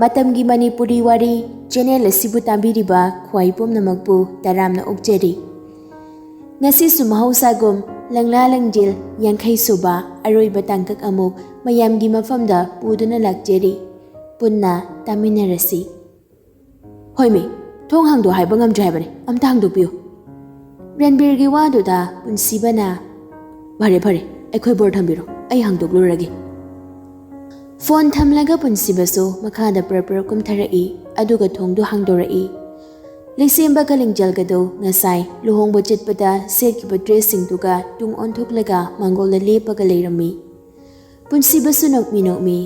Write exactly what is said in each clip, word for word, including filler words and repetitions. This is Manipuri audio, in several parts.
ꯃꯇꯝꯒꯤ ꯃꯅꯤꯄꯨꯔꯤ ꯋꯥꯔꯤ ꯆꯦꯅꯦꯜ ꯑꯁꯤꯕꯨ ꯇꯥꯕꯤꯔꯤꯕ ꯈ꯭ꯋꯥꯏ ꯄꯨꯝꯅꯃꯛꯄꯨ ꯇꯔꯥꯝꯅ ꯑꯣꯛꯆꯔꯤ꯫ ꯉꯁꯤꯁꯨ ꯃꯍꯧꯁꯥꯒꯨꯝ ꯂꯪꯂꯥ ꯂꯪꯖꯤꯜ ꯌꯥꯡꯈꯩ ꯁꯨꯕ ꯑꯔꯣꯏꯕ ꯇꯥꯡꯀꯛ ꯑꯃꯨꯛ ꯃꯌꯥꯝꯒꯤ ꯃꯐꯝꯗ ꯄꯨꯗꯨꯅ ꯂꯥꯛꯆꯔꯤ꯫ ꯄꯨꯟꯅ ꯇꯥꯃꯤꯟꯅꯔꯁꯤ꯫ ꯍꯣꯏꯃꯤ, ꯊꯣꯡ ꯍꯥꯡꯗꯣꯛ ꯍꯥꯏꯕ ꯉꯝꯗ꯭ꯔꯦ ꯍꯥꯏꯕꯅꯤ, ꯑꯝꯇ ꯍꯥꯡꯗꯣꯛꯄꯤꯌꯨ꯫ ꯔꯟꯕꯤꯔꯒꯤ ꯋꯥꯗꯨꯗ ꯄꯨꯟꯁꯤꯕꯅ, "ꯐꯔꯦ ꯐꯔꯦ, ꯑꯩꯈꯣꯏ ꯕꯣꯔ ꯊꯝꯕꯤꯔꯣ, ꯑꯩ ꯍꯥꯡꯗꯣꯛꯂꯨꯔꯒꯦ"꯫ ꯐꯣꯟ ꯊꯝꯂꯒ ꯄꯨꯟꯁꯤꯕꯁꯨ ꯃꯈꯥꯗ ꯄ꯭ꯔꯞ ꯄ꯭ꯔꯞ ꯀꯨꯝꯊꯔꯛꯏ, ꯑꯗꯨꯒ ꯊꯣꯡꯗꯨ ꯍꯥꯡꯗꯣꯔꯛꯏ꯫ ꯂꯩꯁꯦꯝꯕꯒ ꯂꯤꯡꯖꯦꯜꯒꯗꯨ ꯉꯁꯥꯏ ꯂꯨꯍꯣꯡꯕ ꯆꯠꯄꯗ ꯁꯦꯠꯈꯤꯕ ꯗ꯭ꯔꯦꯁꯁꯤꯡꯗꯨꯒ ꯇꯨꯡ ꯑꯣꯟꯊꯣꯛꯂꯒ ꯃꯥꯡꯒꯣꯜꯗ ꯂꯦꯞꯄꯒ ꯂꯩꯔꯝꯃꯤ꯫ ꯄꯨꯟꯁꯤꯕꯁꯨ ꯅꯣꯛꯃꯤ ꯅꯣꯛꯃꯤ,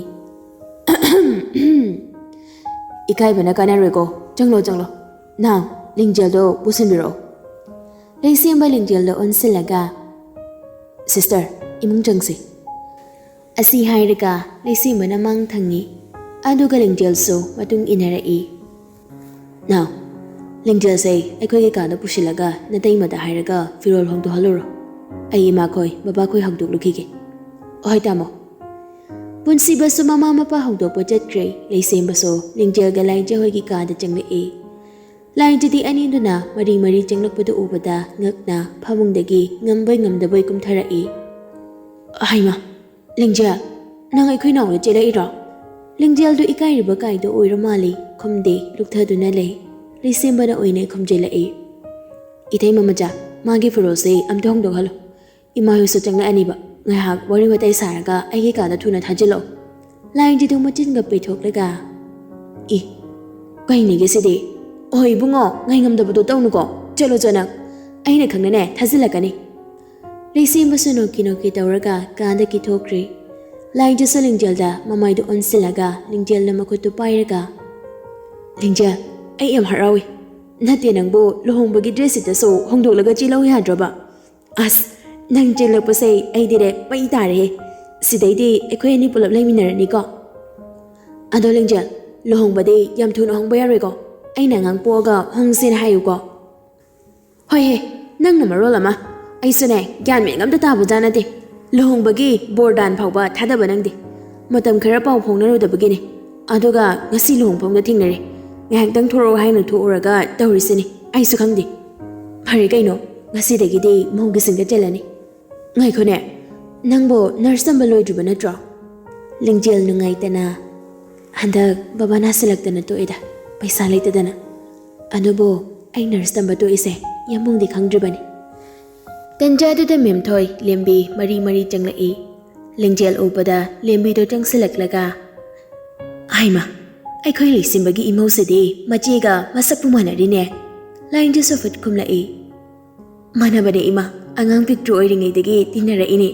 "ꯏꯀꯥꯏꯕꯅ ꯀꯥꯟꯅꯔꯣꯏꯀꯣ, ꯆꯪꯂꯣ ꯆꯪꯂꯣ꯫ ꯅꯥꯎ, ꯂꯤꯡꯖꯦꯜꯗꯣ ꯄꯨꯁꯤꯟꯕꯤꯔꯛꯑꯣ"꯫ ꯂꯩꯁꯦꯝꯕ ꯂꯤꯡꯖꯦꯜꯗ ꯑꯣꯟꯁꯤꯜꯂꯒ, "ꯁꯤꯁꯇꯔ, ꯏꯃꯨꯡ ꯆꯪꯁꯤ"꯫ ꯑꯁꯤ ꯍꯥꯏꯔꯒ ꯂꯩꯁꯦꯝꯕꯅ ꯃꯥꯡ ꯊꯪꯉꯤ, ꯑꯗꯨꯒ ꯂꯤꯡꯖꯦꯜꯁꯨ ꯃꯇꯨꯡ ꯏꯟꯅꯔꯛꯏ꯫ "ꯅꯥꯎ, ꯂꯤꯡꯖꯦꯜꯁꯦ ꯑꯩꯈꯣꯏꯒꯤ ꯀꯥꯗ ꯄꯨꯁꯤꯜꯂꯒ ꯅꯇꯩꯃꯗ ꯍꯥꯏꯔꯒ ꯐꯤꯔꯣꯜ ꯍꯣꯡꯗꯣꯛꯍꯜꯂꯨꯔꯣ꯫ ꯑꯩ ꯏꯃꯥꯈꯣꯏ, ꯕꯕꯥꯈꯣꯏ ꯍꯧꯗꯣꯛꯂꯨꯈꯤꯒꯦ"꯫ "ꯍꯣꯏ ꯇꯥꯃꯣ"꯫ ꯄꯨꯟꯁꯤꯕꯁꯨ ꯃꯃꯥ ꯃꯄꯥ ꯍꯧꯗꯣꯛꯄ ꯆꯠꯈ꯭ꯔꯦ꯫ ꯂꯩꯁꯦꯝꯕꯁꯨ ꯂꯤꯡꯖꯦꯜꯒ ꯂꯥꯏꯖ ꯍꯣꯏꯒꯤ ꯀꯥꯗ ꯆꯪꯂꯛꯏ꯫ ꯂꯥꯏꯖꯗꯤ ꯑꯅꯤꯗꯨꯅ ꯃꯔꯤ ꯃꯔꯤ ꯆꯪꯂꯛꯄꯗꯨ ꯎꯕꯗ ꯉꯛꯅ ꯐꯃꯨꯡꯗꯒꯤ ꯉꯝꯕꯣꯏ ꯉꯝꯗꯕꯣꯏ ꯀꯨꯝꯊꯔꯛꯏ꯫ "ꯍꯩꯃꯥ, ꯂꯤꯡꯖꯦꯜ, ꯅꯪ ꯑꯩꯈꯣꯏ ꯅꯥꯎꯅ ꯆꯦꯜꯂꯛꯏꯔꯣ?" ꯂꯤꯡꯖꯦꯜꯗꯨ ꯏꯀꯥꯏꯔꯤꯕ ꯀꯥꯏꯗꯣ ꯑꯣꯏꯔ ꯃꯥꯜꯂꯤ, ꯈꯨꯝꯗꯦ, ꯂꯨꯞꯊꯗꯨꯅ ꯂꯩ꯫ ꯂꯩꯁꯦꯝꯕꯅ ꯑꯣꯏꯅ ꯈꯨꯝꯖꯤꯜꯂꯛꯏ꯫ "ꯏꯇꯩꯃ ꯃꯆꯥ, ꯃꯥꯒꯤ ꯐꯤꯔꯣꯜꯁꯦ ꯑꯝꯇ ꯍꯣꯡꯗꯣꯛꯍꯜꯂꯣ꯫ ꯏꯃꯥ ꯍꯣꯏꯁꯨ ꯆꯪꯂꯛꯑꯅꯤꯕ, ꯉꯥꯏꯍꯥꯛ ꯋꯥꯔꯤ ꯋꯥꯇꯥꯏ ꯁꯥꯔꯒ ꯑꯩꯒꯤ ꯀꯥꯗ ꯊꯨꯅ ꯊꯥꯖꯤꯜꯂꯛꯑꯣ"꯫ ꯂꯥꯏꯖꯗꯨ ꯃꯆꯤꯟꯒ ꯄꯩꯊꯣꯛꯂꯒ, "ꯏ, ꯀꯩꯅꯤꯒꯦ ꯁꯤꯗꯤ? ꯑꯣ ꯏꯕꯨꯡꯉꯣ, ꯉꯥꯏꯉꯝꯗꯕꯗꯣ ꯇꯧꯅꯨꯀꯣ, ꯆꯠꯂꯣ ꯆꯣ ꯅꯪ꯫ ꯑꯩꯅ ꯈꯪꯅꯅꯦ ꯊꯥꯖꯤꯜꯂꯛꯀꯅꯤ"꯫ ꯂꯩꯁꯦꯝꯕꯁꯨ ꯅꯣꯛꯀꯤ ꯅꯣꯛꯀꯤ ꯇꯧꯔꯒ ꯀꯥꯗꯒꯤ ꯊꯣꯛꯈ꯭ꯔꯦ꯫ ꯂꯥꯏꯖꯁꯨ ꯂꯤꯡꯖꯦꯜꯗ ꯃꯃꯥꯏꯗꯨ ꯑꯣꯟꯁꯤꯜꯂꯒ ꯂꯤꯡꯖꯦꯜꯅ ꯃꯈꯨꯠꯇꯨ ꯄꯥꯏꯔꯒ, "ꯂꯤꯡꯖꯦꯜ, ꯑꯩ ꯌꯥꯝ ꯍꯔꯥꯎꯏ꯫ ꯅꯠꯇꯦ ꯅꯪꯕꯨ ꯂꯨꯍꯣꯡꯕꯒꯤ ꯗ꯭ꯔꯦꯁꯁꯤꯗꯁꯨ ꯍꯣꯡꯗꯣꯛꯂꯒ ꯆꯦꯜꯍꯧ ꯌꯥꯗ꯭ꯔꯕ? ꯑꯁ, ꯅꯪ ꯆꯦꯜꯂꯛꯄꯁꯦ ꯑꯩꯗꯤꯅꯦ ꯃꯩ ꯇꯥꯔꯦꯍꯦ꯫ ꯁꯤꯗꯩꯗꯤ ꯑꯩꯈꯣꯏ ꯑꯅꯤ ꯄꯨꯂꯞ ꯂꯩꯃꯤꯟꯅꯔꯅꯤꯀꯣ꯫ ꯑꯗꯣ ꯂꯤꯡꯖꯦꯜ, ꯂꯨꯍꯣꯡꯕꯗꯤ ꯌꯥꯝ ꯊꯨꯅ ꯍꯣꯡꯕ ꯌꯥꯔꯣꯏꯀꯣ꯫ ꯑꯩꯅ ꯑꯉꯥꯡ ꯄꯣꯛꯑꯒ ꯍꯣꯡꯁꯦꯅ ꯍꯥꯏꯌꯨꯀꯣ"꯫ "ꯍꯣꯏꯍꯦ, ꯅꯪꯅ ꯃꯔꯣꯜ ꯑꯃ꯫ ꯑꯩꯁꯨꯅꯦ, ꯒ꯭ꯌꯥꯟ ꯃꯦꯟ ꯑꯝꯇ ꯇꯥꯕꯖꯥꯠ ꯅꯠꯇꯦ꯫ ꯂꯨꯍꯣꯡꯕꯒꯤ ꯕꯣꯔꯗꯥꯟ ꯐꯥꯎꯕ ꯊꯥꯗꯕ ꯅꯪꯗꯦ꯫ ꯃꯇꯝ ꯈꯔ ꯄꯥꯎ ꯐꯥꯎꯅꯔꯨꯗꯕꯒꯤꯅꯦ꯫ ꯑꯗꯨꯒ ꯉꯁꯤ ꯂꯨꯍꯣꯡꯐꯝꯗ ꯊꯦꯡꯅꯔꯦ꯫ ꯉꯥꯏꯍꯥꯛꯇꯪ ꯊꯣꯔꯛꯑꯣ ꯍꯥꯏꯅ ꯊꯣꯛꯎꯔꯒ ꯇꯧꯔꯤꯁꯤꯅꯤ꯫ ꯑꯩꯁꯨ ꯈꯪꯗꯦ꯫ ꯐꯔꯦ ꯀꯩꯅꯣ, ꯉꯁꯤꯗꯒꯤꯗꯤ ꯃꯧꯒꯤ ꯁꯤꯟꯒ ꯆꯦꯜꯂꯅꯤ꯫ ꯉꯥꯏꯈꯣꯅꯦ, ꯅꯪꯕꯨ ꯅꯔꯁ ꯇꯝꯕ ꯂꯣꯏꯗ꯭ꯔꯤꯕ ꯅꯠꯇ꯭ꯔꯣ? ꯂꯤꯡꯖꯦꯜ ꯅꯨꯡꯉꯥꯏꯇꯅ, "ꯍꯟꯗꯛ ꯕꯕꯥ ꯅꯥꯁꯤꯜꯂꯛꯇꯅ ꯇꯣꯛꯑꯦꯗ, ꯄꯩꯁꯥ ꯂꯩꯇꯗꯅ꯫ ꯑꯗꯨꯕꯨ ꯑꯩ ꯅꯔꯁ ꯇꯝꯕ ꯇꯣꯛꯏꯁꯦ ꯌꯥꯝꯕꯨꯡꯗꯤ ꯈꯪꯗ꯭ꯔꯤꯕꯅꯤ"꯫ ꯇꯟꯖꯥꯗꯨꯗ ꯃꯦꯝꯊꯣꯏ, ꯂꯦꯝꯕꯤ ꯃꯔꯤ ꯃꯔꯤ ꯆꯪꯂꯛꯏ꯫ ꯂꯤꯡꯖꯦꯜ ꯎꯕꯗ ꯂꯦꯝꯕꯤꯗꯣ ꯆꯪꯁꯤꯜꯂꯛꯂꯒ, "ꯍꯥꯏꯃ, ꯑꯩꯈꯣꯏ ꯂꯩꯁꯤꯟꯕꯒꯤ ꯏꯃꯧꯁꯤꯗꯤ ꯃꯆꯦꯒ ꯃꯁꯛꯄꯨ ꯃꯥꯟꯅꯔꯤꯅꯦ"꯫ ꯂꯥꯏꯟꯖꯤꯁꯨ ꯐꯨꯠ ꯈꯨꯝꯂꯛꯏ꯫ "ꯃꯥꯟꯅꯕꯅꯦ ꯏꯃꯥ, ꯑꯉꯥꯡ ꯄꯤꯛꯇ꯭ꯔꯨ ꯑꯣꯏꯔꯤꯉꯩꯗꯒꯤ ꯇꯤꯟꯅꯔꯛꯏꯅꯦ"꯫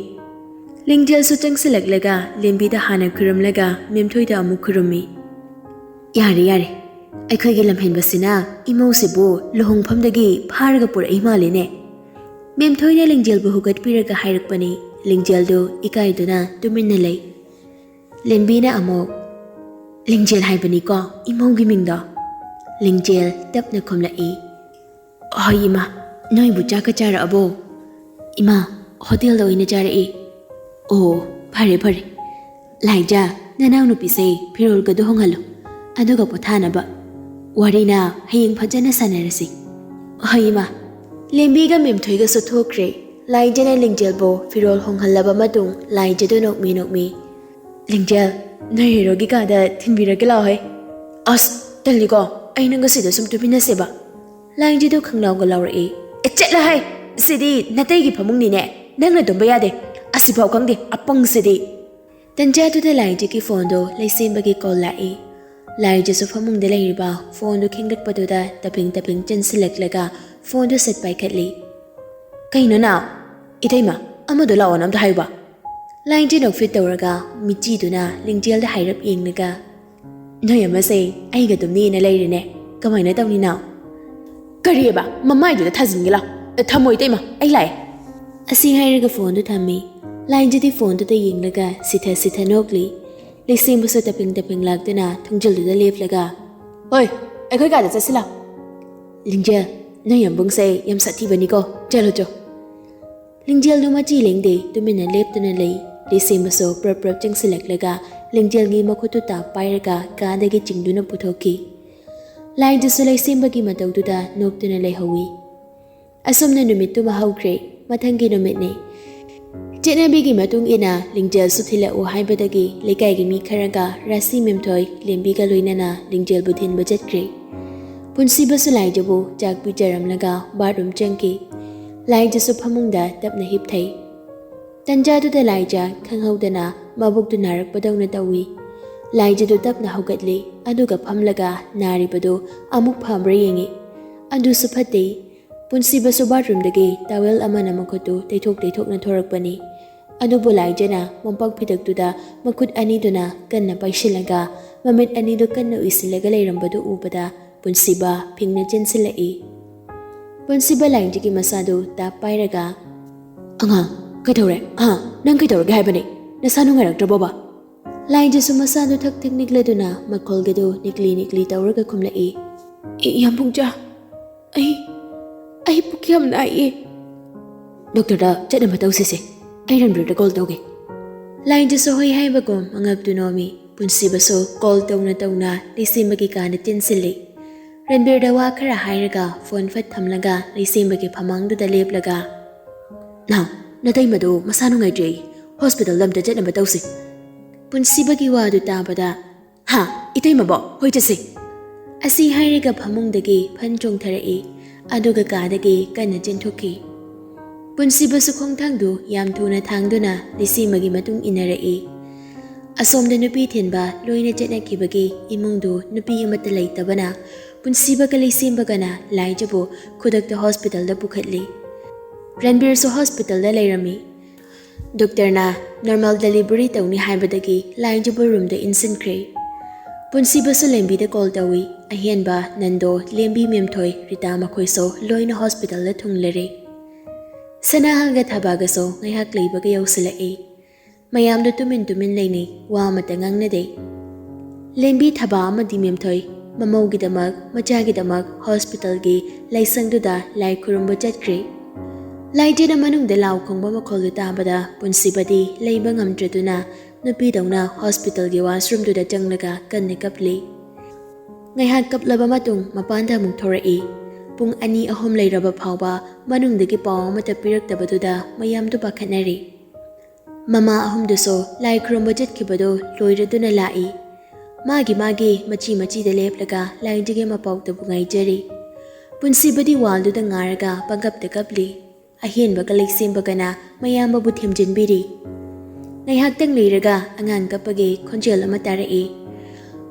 ꯂꯤꯡꯖꯦꯜꯁꯨ ꯆꯪꯁꯤꯜꯂꯛꯂꯒ ꯂꯦꯝꯕꯤꯗ ꯍꯥꯟꯅ ꯈꯨꯔꯨꯝꯂꯒ ꯃꯦꯝꯊꯣꯏꯗ ꯑꯃꯨꯛ ꯈꯨꯔꯨꯝꯃꯤ꯫ "ꯌꯥꯔꯦ, ꯌꯥꯔꯦ, ꯑꯩꯈꯣꯏꯒꯤ ꯂꯝꯍꯦꯟꯕꯁꯤꯅ ꯏꯃꯧꯁꯤꯕꯨ ꯂꯨꯍꯣꯡꯐꯝꯗꯒꯤ ꯐꯥꯔꯒ ꯄꯨꯔꯛꯏ ꯃꯥꯜꯂꯦꯅꯦ"꯫ ꯃꯦꯝꯊꯣꯏꯅ ꯂꯤꯡꯖꯦꯜꯕꯨ ꯍꯨꯒꯠꯄꯤꯔꯒ ꯍꯥꯏꯔꯛꯄꯅꯤ꯫ ꯂꯤꯡꯖꯦꯜꯗꯨ ꯏꯀꯥꯏꯗꯨꯅ ꯇꯨꯃꯤꯟꯅ ꯂꯩ꯫ ꯂꯦꯝꯕꯤꯅ ꯑꯃꯨꯛ, "ꯂꯤꯡꯖꯦꯜ ꯍꯥꯏꯕꯅꯤꯀꯣ ꯏꯃꯧꯒꯤ ꯃꯤꯡꯗꯣ"꯫ ꯂꯤꯡꯖꯦꯜ ꯇꯞꯅ ꯈꯨꯝꯂꯛꯏ꯫ "ꯍꯣꯏ ꯏꯃꯥ, ꯅꯣꯏꯕꯨ ꯆꯥꯛꯀ ꯆꯥꯔꯛꯑꯕꯣ?" "ꯏꯃꯥ, ꯍꯣꯇꯦꯜꯗ ꯑꯣꯏꯅ ꯆꯥꯔꯛꯏ"꯫ "ꯑꯣ, ꯐꯔꯦ ꯐꯔꯦ꯫ ꯂꯥꯏꯖꯥ, ꯅꯅꯥꯎꯅꯨꯄꯤꯁꯦ ꯐꯤꯔꯣꯜꯒꯗꯣ ꯍꯣꯡꯍꯜꯂꯨ, ꯑꯗꯨꯒ ꯄꯣꯊꯥꯅꯕ꯫ ꯋꯥꯔꯤꯅ ꯍꯌꯦꯡ ꯐꯖꯅ ꯁꯥꯟꯅꯔꯁꯤ"꯫ "ꯍꯣꯏ ꯏꯃꯥ"꯫ ꯂꯦꯝꯕꯤꯒ ꯃꯦꯝꯊꯣꯏꯒꯁꯨ ꯊꯣꯛꯈ꯭ꯔꯦ꯫ ꯂꯥꯏꯖꯥꯅ ꯂꯤꯡꯖꯦꯜꯕꯨ ꯐꯤꯔꯣꯜ ꯍꯣꯡꯍꯜꯂꯕ ꯃꯇꯨꯡ ꯂꯥꯏꯖꯥꯗꯨ ꯅꯣꯛꯃꯤ ꯅꯣꯛꯃꯤ, "ꯂꯤꯡꯖꯦꯜ, ꯅꯣꯏ ꯍꯦꯔꯣꯒꯤ ꯀꯥꯗ ꯊꯤꯟꯕꯤꯔꯒꯦ ꯂꯥꯛꯑꯣꯍꯦ"꯫ "ꯑꯁ, ꯇꯜꯂꯤꯀꯣ, ꯑꯩ ꯅꯪꯒ ꯁꯤꯗ ꯁꯨꯝ ꯇꯨꯃꯤꯟꯅꯁꯦꯕ"꯫ ꯂꯥꯏꯖꯥꯗꯨ ꯈꯪꯂꯥꯎꯒ ꯂꯥꯎꯔꯛꯏ꯫ "ꯑꯦ, ꯆꯠꯂꯍꯦ! ꯁꯤꯗꯤ ꯅꯇꯩꯒꯤ ꯐꯃꯨꯡꯅꯤꯅꯦ, ꯅꯪꯅ ꯇꯨꯝꯕ ꯌꯥꯗꯦ꯫ ꯑꯁꯤꯐꯥꯎ ꯈꯪꯗꯦ, ꯑꯄꯪꯁꯤꯗꯤ"꯫ ꯇꯟꯖꯥꯗꯨꯗ ꯂꯥꯏꯖꯥꯒꯤ ꯐꯣꯟꯗꯣ ꯂꯩꯁꯦꯝꯕꯒꯤ ꯀꯣꯜ ꯂꯥꯛꯏ꯫ ꯂꯥꯏꯖꯥꯁꯨ ꯐꯃꯨꯡꯗ ꯂꯩꯔꯤꯕ ꯐꯣꯟꯗꯨ ꯈꯤꯡꯂꯛꯄꯗꯨꯗ ꯇꯄꯤꯡ ꯇꯄꯤꯡ ꯆꯦꯟꯁꯤꯜꯂꯛꯂꯒ ꯐꯣꯟꯗꯨ ꯁꯠ ꯄꯥꯏꯈꯠꯂꯤ꯫ "ꯀꯩꯅꯣ ꯅꯥꯎ? ꯏꯇꯩꯃ, ꯑꯃꯗꯣ ꯂꯥꯛꯑꯣꯅ ꯑꯝꯇ ꯍꯥꯏꯌꯨꯕ"꯫ ꯂꯥꯏꯖꯥ ꯅꯣꯛꯐꯦꯠ ꯇꯧꯔꯒ ꯃꯤꯠꯆꯤꯗꯨꯅ ꯂꯤꯡꯖꯦꯜꯗ ꯍꯥꯏꯔꯞ ꯌꯦꯡꯂꯒ, "ꯅꯣꯏ ꯑꯃꯁꯦ ꯑꯩꯒ ꯇꯨꯝꯅꯤꯅ ꯂꯩꯔꯦꯅꯦ꯫ ꯀꯃꯥꯏꯅ ꯇꯧꯅꯤ ꯅꯥꯎ?" "ꯀꯔꯤꯑꯕ? ꯃꯃꯥꯏꯗꯨꯗ ꯊꯥꯖꯤꯟꯒꯦ ꯂꯥꯎ꯫ ꯑꯦ, ꯊꯝꯃꯣ ꯏꯇꯩꯃ, ꯑꯩ ꯂꯥꯛꯑꯦ"꯫ ꯑꯁꯤ ꯍꯥꯏꯔꯒ ꯐꯣꯟꯗꯨ ꯊꯝꯃꯤ꯫ ꯂꯥꯏꯖꯥꯗꯤ ꯐꯣꯟꯗꯨꯗ ꯌꯦꯡꯂꯒ ꯁꯤꯊ ꯁꯤꯊ ꯅꯣꯛꯂꯤ꯫ ꯂꯩꯁꯦꯝꯕꯁꯨ ꯇꯄꯤꯡ ꯇꯄꯤꯡ ꯂꯥꯛꯇꯨꯅ ꯊꯣꯡꯖꯤꯜꯗꯨꯗ ꯂꯦꯞꯂꯒ, "ꯍꯣꯏ, ꯑꯩꯈꯣꯏ ꯀꯥꯗ ꯆꯠꯁꯤ ꯂꯥꯎ"꯫ "ꯂꯤꯡꯖꯦꯜ, ꯅꯣꯏ ꯌꯥꯝꯕꯨꯡꯁꯦ ꯌꯥꯝ ꯁꯥꯊꯤꯕꯅꯤꯀꯣ꯫ ꯆꯠꯂꯣ ꯆꯣ"꯫ ꯂꯤꯡꯖꯦꯜꯗꯨ ꯃꯆꯤ ꯂꯦꯡꯗꯦ, ꯇꯨꯃꯤꯟꯅ ꯂꯦꯞꯇꯨꯅ ꯂꯩ꯫ ꯂꯩꯁꯦꯝꯕꯁꯨ ꯄ꯭ꯔꯞ ꯄ꯭ꯔꯞ ꯆꯪꯁꯤꯜꯂꯛꯂꯒ ꯂꯤꯡꯖꯦꯜꯒꯤ ꯃꯈꯨꯠꯇꯨ ꯇꯥꯞ ꯄꯥꯏꯔꯒ ꯀꯥꯗꯒꯤ ꯆꯤꯡꯗꯨꯅ ꯄꯨꯊꯣꯛꯈꯤ꯫ ꯂꯥꯏꯖꯁꯨ ꯂꯩꯁꯦꯝꯕꯒꯤ ꯃꯇꯧꯗꯨꯗ ꯅꯣꯛꯇꯨꯅ ꯂꯩꯍꯧꯏ꯫ ꯑꯁꯨꯝꯅ ꯅꯨꯃꯤꯠꯇꯨꯃ ꯍꯧꯈ꯭ꯔꯦ꯫ ꯃꯊꯪꯒꯤ ꯅꯨꯃꯤꯠꯅꯤ꯫ ꯆꯠꯅꯕꯤꯒꯤ ꯃꯇꯨꯡ ꯏꯟꯅ ꯂꯤꯡꯖꯦꯜꯁꯨ ꯊꯤꯜꯂꯛꯎ ꯍꯥꯏꯕꯗꯒꯤ ꯂꯩꯀꯥꯏꯒꯤ ꯃꯤ ꯈꯔꯒ ꯔꯥꯁꯤ ꯃꯦꯝꯊꯣꯏ ꯂꯦꯝꯕꯤꯒ ꯂꯣꯏꯅꯅ ꯂꯤꯡꯖꯦꯜꯕꯨ ꯊꯤꯟꯕ ꯆꯠꯈ꯭ꯔꯦ꯫ ꯄꯨꯟꯁꯤꯕꯁꯨ ꯂꯥꯏꯖꯕꯨ ꯆꯥꯛ ꯄꯤꯖꯔꯝꯂꯒ ꯕꯥꯠꯔꯨꯝ ꯆꯪꯈꯤ꯫ ꯂꯥꯏꯖꯁꯨ ꯐꯃꯨꯡꯗ ꯇꯞꯅ ꯍꯤꯞꯊꯩ꯫ ꯇꯟꯖꯥꯗꯨꯗ ꯂꯥꯏꯖ ꯈꯪꯍꯧꯗꯅ ꯃꯕꯨꯛꯇꯨ ꯅꯥꯔꯛꯄꯗꯧꯅ ꯇꯧꯏ꯫ ꯂꯥꯏꯖꯗꯨ ꯇꯞꯅ ꯍꯧꯒꯠꯂꯤ, ꯑꯗꯨꯒ ꯐꯝꯂꯒ ꯅꯥꯔꯤꯕꯗꯨ ꯑꯃꯨꯛ ꯐꯕ꯭ꯔꯥ ꯌꯦꯡꯏ꯫ ꯑꯗꯨꯁꯨ ꯐꯠꯇꯦ꯫ ꯄꯨꯟꯁꯤꯕꯁꯨ ꯕꯥꯠꯔꯨꯝꯗꯒꯤ ꯇꯥꯋꯦꯜ ꯑꯃꯅ ꯃꯈꯨꯠꯇꯨ ꯇꯩꯊꯣꯛ ꯇꯩꯊꯣꯛꯅ ꯊꯣꯔꯛꯄꯅꯤ꯫ ꯑꯗꯨꯕꯨ ꯂꯥꯏꯖꯅ ꯃꯣꯝꯄꯥꯛ ꯐꯤꯗꯛꯇꯨꯗ ꯃꯈꯨꯠ ꯑꯅꯤꯗꯨꯅ ꯀꯟꯅ ꯄꯥꯏꯁꯤꯜꯂꯒ ꯃꯃꯤꯠ ꯑꯅꯤꯗꯨ ꯀꯟꯅ ꯎꯏꯁꯤꯜꯂꯒ ꯂꯩꯔꯝꯕꯗꯨ ꯎꯕꯗ ꯄꯨꯟꯁꯤꯕ ꯐꯤꯡꯅ ꯆꯦꯟꯁꯤꯜꯂꯛꯏ꯫ ꯄꯨꯟꯁꯤꯕ ꯂꯥꯏꯖꯒꯤ ꯃꯁꯥꯗꯨ ꯇꯥꯞ ꯄꯥꯏꯔꯒ, "ꯑꯉꯥꯡ, ꯀꯩꯗꯧꯔꯦ? ꯍꯥ? ꯅꯪ ꯀꯩꯗꯧꯔꯒꯦ ꯍꯥꯏꯕꯅꯦ? ꯅꯁꯥ ꯅꯨꯡꯉꯥꯏꯔꯛꯇ꯭ꯔꯕꯣꯕ?" ꯂꯥꯏꯖꯁꯨ ꯃꯁꯥꯗꯨ ꯊꯛ ꯊꯛ ꯅꯤꯛꯂꯗꯨꯅ ꯃꯈꯣꯜꯒꯗꯨ ꯅꯤꯛꯂꯤ ꯅꯤꯛꯂꯤ ꯇꯧꯔꯒ ꯈꯨꯝꯂꯛꯏ, "ꯏ-, ꯏꯌꯥꯝꯕꯨꯡꯖꯥ, ꯑꯩ, ꯑꯩ ꯄꯨꯛ ꯌꯥꯝ ꯅꯥꯏꯌꯦ꯫ ꯗꯣꯛꯇꯔꯗ ꯆꯠꯅꯕ ꯇꯧꯁꯤꯁꯦ꯫ ꯑꯩ ꯔꯟꯕꯤꯔꯗ ꯀꯣꯜ ꯇꯧꯒꯦ꯫" ꯂꯥꯏꯖꯁꯨ ꯍꯣꯏ ꯍꯥꯏꯕꯒꯨꯝ ꯃꯉꯛꯇꯨ ꯅꯣꯝꯃꯤ꯫ ꯄꯨꯟꯁꯤꯕꯁꯨ ꯀꯣꯜ ꯇꯧꯅ ꯇꯧꯅ ꯂꯩꯁꯦꯝꯕꯒꯤ ꯀꯥꯗ ꯆꯦꯟꯁꯤꯜꯂꯤ꯫ ꯔꯟꯕꯤꯔꯗ ꯋꯥ ꯈꯔ ꯍꯥꯏꯔꯒ ꯐꯣꯟ ꯐꯠ ꯊꯝꯂꯒ ꯂꯩꯁꯦꯝꯕꯒꯤ ꯐꯃꯥꯡꯗꯨꯗ ꯂꯦꯞꯂꯒ, "ꯅꯥꯎ, ꯅꯇꯩꯃꯗꯨ ꯃꯁꯥ ꯅꯨꯡꯉꯥꯏꯇ꯭ꯔꯦ꯫ ꯍꯣꯁꯄꯤꯇꯥꯜꯗ ꯑꯝꯇ ꯆꯠꯅꯕ ꯇꯧꯁꯤ꯫" ꯄꯨꯟꯁꯤꯕꯒꯤ ꯋꯥꯗꯨ ꯇꯥꯕꯗ, "ꯍꯥ, ꯏꯇꯩꯃꯕꯣ? ꯍꯣꯏ, ꯆꯠꯁꯤ꯫" ꯑꯁꯤ ꯍꯥꯏꯔꯒ ꯐꯃꯨꯡꯗꯒꯤ ꯐꯟ ꯆꯣꯡꯊꯔꯛꯏ, ꯑꯗꯨꯒ ꯀꯥꯗꯒꯤ ꯀꯟꯅ ꯆꯦꯟꯊꯣꯛꯈꯤ꯫ ꯄꯨꯟꯁꯤꯕꯁꯨ ꯈꯣꯡꯊꯥꯡꯗꯨ ꯌꯥꯝ ꯊꯨꯅ ꯊꯥꯡꯗꯨꯅ ꯂꯩꯁꯦꯝꯕꯒꯤ ꯃꯇꯨꯡ ꯏꯟꯅꯔꯛꯏ꯫ ꯑꯁꯣꯝꯗ ꯅꯨꯄꯤ ꯊꯤꯟꯕ ꯂꯣꯏꯅ ꯆꯠꯅꯈꯤꯕꯒꯤ ꯏꯃꯨꯡꯗꯨ ꯅꯨꯄꯤ ꯑꯃꯠꯇ ꯂꯩꯇꯕꯅ ꯄꯨꯟꯁꯤꯕꯒ ꯂꯩꯁꯦꯝꯕꯒꯅ ꯂꯥꯏꯖꯕꯨ ꯈꯨꯗꯛꯇ ꯍꯣꯁꯄꯤꯇꯥꯜꯗ ꯄꯨꯈꯠꯂꯤ꯫ ꯔꯟꯕꯤꯔꯁꯨ ꯍꯣꯁꯄꯤꯇꯥꯜꯗ ꯂꯩꯔꯝꯃꯤ꯫ ꯗꯣꯛꯇꯔꯅ ꯅꯣꯔꯃꯦꯜ ꯗꯦꯂꯤꯚꯔꯤ ꯇꯧꯅꯤ ꯍꯥꯏꯕꯗꯒꯤ ꯂꯥꯏꯖꯕꯨ ꯔꯨꯝꯗ ꯏꯟꯁꯤꯟꯈ꯭ꯔꯦ꯫ ꯄꯨꯟꯁꯤꯕꯁꯨ ꯂꯦꯝꯕꯤꯗ ꯀꯣꯜ ꯇꯧꯏ꯫ ꯑꯍꯦꯟꯕ, ꯅꯟꯗꯣ, ꯂꯦꯝꯕꯤ, ꯃꯦꯝꯊꯣꯏ, ꯔꯤꯇꯥ ꯃꯈꯣꯏꯁꯨ ꯂꯣꯏꯅ ꯍꯣꯁꯄꯤꯇꯥꯜꯗ ꯊꯨꯡꯂꯔꯦ꯫ ꯁꯅꯥꯍꯜꯒ ꯊꯕꯥꯒꯁꯨ ꯉꯥꯏꯍꯥꯛ ꯂꯩꯕꯒ ꯌꯧꯁꯤꯜꯂꯛꯏ꯫ ꯃꯌꯥꯝꯗꯨ ꯇꯨꯃꯤꯟ ꯇꯨꯃꯤꯟ ꯂꯩꯅꯩ, ꯋꯥ ꯑꯃꯠꯇ ꯉꯥꯡꯅꯗꯦ꯫ ꯂꯦꯝꯕꯤ, ꯊꯕꯥ ꯑꯃꯗꯤ ꯃꯦꯝꯊꯣꯏ ꯃꯃꯧꯒꯤꯗꯃꯛ, ꯃꯆꯥꯒꯤꯗꯃꯛ ꯍꯣꯁꯄꯤꯇꯥꯜꯒꯤ ꯂꯥꯏꯁꯪꯗꯨꯗ ꯂꯥꯏ ꯈꯨꯔꯨꯝꯕ ꯆꯠꯈ꯭ꯔꯦ꯫ ꯂꯥꯏꯖꯦꯅ ꯃꯅꯨꯡꯗ ꯂꯥꯎ ꯈꯣꯡꯕ ꯃꯈꯣꯜꯗꯨ ꯇꯥꯕꯗ ꯄꯨꯟꯁꯤꯕꯗꯤ ꯂꯩꯕ ꯉꯝꯗ꯭ꯔꯗꯨꯅ ꯅꯨꯄꯤꯗꯧꯅ ꯍꯣꯁꯄꯤꯇꯥꯜꯒꯤ ꯋꯥꯁꯔꯨꯝꯗꯨꯗ ꯆꯪꯂꯒ ꯀꯟꯅ ꯀꯞꯂꯤ꯫ ꯉꯥꯏꯍꯥꯛ ꯀꯞꯂꯕ ꯃꯇꯨꯡ ꯃꯄꯥꯟꯗ ꯑꯃꯨꯛ ꯊꯣꯔꯛꯏ꯫ ꯄꯨꯡ ꯑꯅꯤ ꯑꯍꯨꯝ ꯂꯩꯔꯕ ꯐꯥꯎꯕ ꯃꯅꯨꯡꯗꯒꯤ ꯄꯥꯎ ꯑꯃꯠꯇ ꯄꯤꯔꯛꯇꯕꯗꯨꯗ ꯃꯌꯥꯝꯗꯨ ꯄꯥꯈꯠꯅꯔꯤ꯫ ꯃꯃꯥ ꯑꯍꯨꯝꯗꯨꯁꯨ ꯂꯥꯏ ꯈꯨꯔꯨꯝꯕ ꯆꯠꯈꯤꯕꯗꯨ ꯂꯣꯏꯔꯗꯨꯅ ꯂꯥꯛꯏ꯫ ꯃꯥꯒꯤ ꯃꯥꯒꯤ ꯃꯆꯤ ꯃꯆꯤꯗ ꯂꯦꯞꯂꯒ ꯂꯥꯏꯗꯨꯒꯤ ꯃꯄꯥꯎꯇꯕꯨ ꯉꯥꯏꯖꯔꯤ꯫ ꯄꯨꯟꯁꯤꯕꯗꯤ ꯋꯥꯜꯗꯨꯗ ꯉꯥꯔꯒ ꯄꯪꯀꯞꯇ ꯀꯞꯂꯤ꯫ ꯑꯍꯦꯟꯕꯒ ꯂꯩꯁꯦꯝꯕꯒꯅ ꯃꯌꯥꯝꯕꯕꯨ ꯊꯦꯝꯖꯤꯟꯕꯤꯔꯤ꯫ ꯉꯥꯏꯍꯥꯛꯇꯪ ꯂꯩꯔꯒ ꯑꯉꯥꯡ ꯀꯞꯄꯒꯤ ꯈꯣꯟꯖꯦꯜ ꯑꯃ ꯇꯥꯔꯛꯏ꯫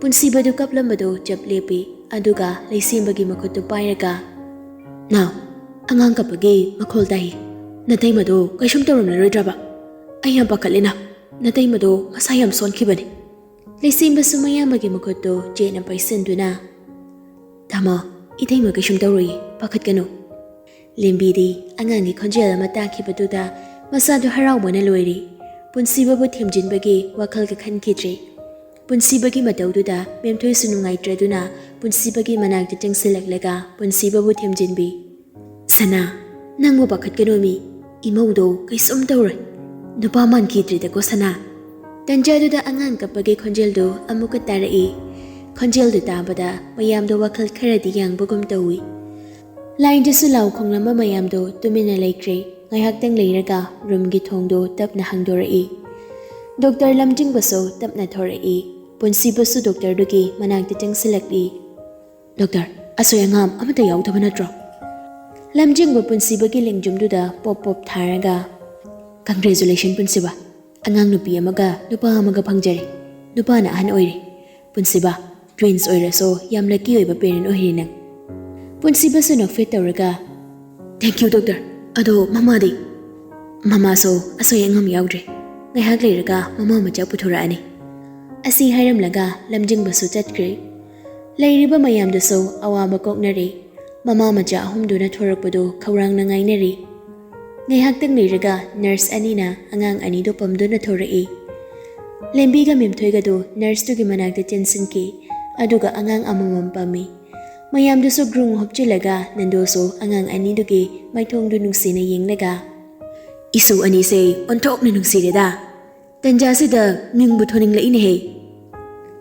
ꯄꯨꯟꯁꯤꯕꯗꯨ ꯀꯞꯂꯝꯕꯗꯨ ꯆꯞ ꯂꯦꯞꯄꯤ, ꯑꯗꯨꯒ ꯂꯩꯁꯦꯝꯕꯒꯤ ꯃꯈꯨꯠꯇꯨ ꯄꯥꯏꯔꯒ, "ꯅꯥꯎ, ꯑꯉꯥꯡ ꯀꯞꯄꯒꯤ ꯃꯈꯣꯜ ꯇꯥꯏ꯫ ꯅꯇꯩꯃꯗꯨ ꯀꯩꯁꯨꯝ ꯇꯧꯔꯝꯂꯔꯣꯏꯗ꯭ꯔꯕ? ꯑꯩ ꯌꯥꯝ ꯄꯥꯈꯠꯂꯦꯅ꯫ ꯅꯇꯩꯃꯗꯨ ꯃꯁꯥ ꯌꯥꯝ ꯁꯣꯟꯈꯤꯕꯅꯤ꯫" ꯂꯩꯁꯦꯝꯕꯁꯨ ꯃꯌꯥꯝꯕꯒꯤ ꯃꯈꯨꯠꯇꯨ ꯆꯦꯠꯅ ꯄꯥꯏꯁꯤꯟꯗꯨꯅ, "ꯇꯥꯃꯣ, ꯏꯇꯩꯃ ꯀꯩꯁꯨꯝ ꯇꯧꯔꯣꯏꯌꯦ, ꯄꯥꯈꯠꯀꯅꯨ꯫" ꯂꯦꯝꯕꯤꯗꯤ ꯑꯉꯥꯡꯒꯤ ꯈꯣꯟꯖꯦꯜ ꯑꯃ ꯇꯥꯈꯤꯕꯗꯨꯗ ꯃꯁꯥꯗꯨ ꯍꯔꯥꯎꯕꯅ ꯂꯣꯏꯔꯤ꯫ ꯄꯨꯟꯁꯤꯕꯕꯨ ꯊꯦꯝꯖꯤꯟꯕꯒꯤ ꯋꯥꯈꯜꯒ ꯈꯟꯈꯤꯗ꯭ꯔꯤ꯫ ꯄꯨꯟꯁꯤꯕꯒꯤ ꯃꯇꯧꯗꯨꯗ ꯃꯦꯝꯊꯣꯏꯁꯨ ꯅꯨꯡꯉꯥꯏꯇ꯭ꯔꯗꯨꯅ ꯄꯨꯟꯁꯤꯕꯒꯤ ꯃꯅꯥꯛꯇ ꯆꯪꯁꯤꯜꯂꯛꯂꯒ ꯄꯨꯟꯁꯤꯕꯕꯨ ꯊꯦꯝꯖꯤꯟꯕꯤ꯫ "ꯁꯅꯥ, ꯅꯪꯕꯨ ꯄꯥꯈꯠꯀꯅꯣꯃꯤ, ꯏꯃꯧꯗꯣ ꯀꯩꯁꯨꯝ ꯇꯧꯔꯣꯏ꯫ ꯅꯨꯄꯥ ꯃꯥꯟꯈꯤꯗ꯭ꯔꯦꯗꯀꯣ ꯁꯅꯥ꯫" ꯇꯟꯖꯥꯗꯨꯗ ꯑꯉꯥꯡ ꯀꯞꯄꯒꯤ ꯈꯣꯟꯖꯦꯜꯗꯨ ꯑꯃꯨꯛꯀ ꯇꯥꯔꯛꯏ꯫ ꯈꯣꯟꯖꯦꯜꯗꯨ ꯇꯥꯕꯗ ꯃꯌꯥꯝꯗꯣ ꯋꯥꯈꯜ ꯈꯔꯗꯤ ꯌꯥꯡꯕꯒꯨꯝ ꯇꯧꯏ꯫ ꯂꯥꯏꯟꯗꯁꯨ ꯂꯥꯎ ꯈꯣꯡꯂꯝꯕ ꯃꯌꯥꯝꯗꯣ ꯇꯨꯃꯤꯟꯅ ꯂꯩꯈ꯭ꯔꯦ꯫ ꯉꯥꯏꯍꯥꯛꯇꯪ ꯂꯩꯔꯒ ꯔꯨꯝꯒꯤ ꯊꯣꯡꯗꯣ ꯇꯞꯅ ꯍꯥꯡꯗꯣꯔꯛꯏ꯫ ꯗꯣꯛꯇꯔ ꯂꯝꯖꯤꯡꯕꯁꯨ ꯇꯞꯅ ꯊꯣꯔꯛꯏ꯫ ꯄꯨꯟꯁꯤꯕꯁꯨ ꯗꯣꯛꯇꯔꯗꯨꯒꯤ ꯃꯅꯥꯛꯇ ꯆꯪꯁꯤꯜꯂꯛꯂꯤ꯫ "ꯗꯣꯛꯇꯔ, ꯑꯁꯣꯏ ꯑꯉꯥꯝ ꯑꯃꯠꯇ ꯌꯥꯎꯗꯕ ꯅꯠꯇ꯭ꯔꯣ?" ꯂꯝꯖꯤꯡꯕ ꯄꯨꯟꯁꯤꯕꯒꯤ ꯂꯦꯡꯖꯨꯝꯗꯨꯗ ꯄꯣꯞ ꯄꯣꯞ ꯊꯥꯔꯒ, "ꯀꯪꯒ꯭ꯔꯦꯖꯨꯂꯦꯁꯟ ꯄꯨꯟꯁꯤꯕ, ꯑꯉꯥꯡ ꯅꯨꯄꯤ ꯑꯃꯒ ꯅꯨꯄꯥ ꯑꯃꯒ ꯐꯪꯖꯔꯦ꯫ ꯅꯨꯄꯥꯅ ꯑꯍꯟ ꯑꯣꯏꯔꯦ꯫ ꯄꯨꯟꯁꯤꯕ, ꯇ꯭ꯋꯤꯟꯁ ꯑꯣꯏꯔꯁꯨ ꯌꯥꯝ ꯂꯛꯀꯤ ꯑꯣꯏꯕ ꯄꯦꯔꯦꯟ ꯑꯣꯏꯔꯦ ꯅꯪ꯫" ꯄꯨꯟꯁꯤꯕꯁꯨ ꯅꯣꯛꯐꯦꯠ ꯇꯧꯔꯒ, "ꯊꯦꯡꯀ꯭ꯌꯨ ꯗꯣꯛꯇꯔ, ꯑꯗꯣ ꯃꯃꯥꯗꯤ?" "ꯃꯃꯥꯁꯨ ꯑꯁꯣꯏ ꯑꯉꯥꯝ ꯌꯥꯎꯗ꯭ꯔꯦ꯫ ꯉꯥꯏꯍꯥꯛ ꯂꯩꯔꯒ ꯃꯃꯥ ꯃꯆꯥ ꯄꯨꯊꯣꯔꯛꯑꯅꯤ꯫" ꯑꯁꯤ ꯍꯥꯏꯔꯝꯂꯒ ꯂꯝꯖꯤꯡꯕꯁꯨ ꯆꯠꯈ꯭ꯔꯦ꯫ ꯂꯩꯔꯤꯕ ꯃꯌꯥꯝꯗꯨꯁꯨ ꯑꯋꯥꯕ ꯀꯣꯛꯅꯔꯦ꯫ ꯃꯃꯥ ꯃꯆꯥ ꯑꯍꯨꯝꯗꯨꯅ ꯊꯣꯔꯛꯄꯗꯨ ꯈꯧꯔꯥꯡꯅ ꯉꯥꯏꯅꯔꯤ꯫ ꯉꯥꯏꯍꯥꯛꯇꯪ ꯂꯩꯔꯒ ꯅꯔꯁ ꯑꯅꯤꯅ ꯑꯉꯥꯡ ꯑꯅꯤꯗꯨ ꯄꯝꯗꯨꯅ ꯊꯣꯔꯛꯏ꯫ ꯂꯦꯝꯕꯤꯒ ꯃꯦꯝꯊꯣꯏꯒꯗꯨ ꯅꯔꯁꯇꯨꯒꯤ ꯃꯅꯥꯛꯇ ꯆꯦꯟꯁꯤꯟꯈꯤ, ꯑꯗꯨꯒ ꯑꯉꯥꯡ ꯑꯃꯃꯝ ꯄꯝꯃꯤ꯫ ꯃꯌꯥꯝꯗꯨꯁꯨ ꯒ꯭ꯔꯨꯡ ꯍꯨꯞꯆꯤꯜꯂꯒ ꯅꯟꯗꯣꯁꯨ ꯑꯉꯥꯡ ꯑꯅꯤꯗꯨꯒꯤ ꯃꯥꯏꯊꯣꯡꯗꯨ ꯅꯨꯡꯁꯤꯅ ꯌꯦꯡꯂꯒ, "ꯏꯁꯨ ꯑꯅꯤꯁꯦ ꯑꯣꯟꯊꯣꯛꯅ ꯅꯨꯡꯁꯤꯔꯦꯗ꯫ ꯇꯟꯖꯥꯁꯤꯗ ꯃꯤꯡꯕꯨ ꯊꯣꯟꯅꯤꯡꯂꯛꯏꯅꯦꯍꯦ"꯫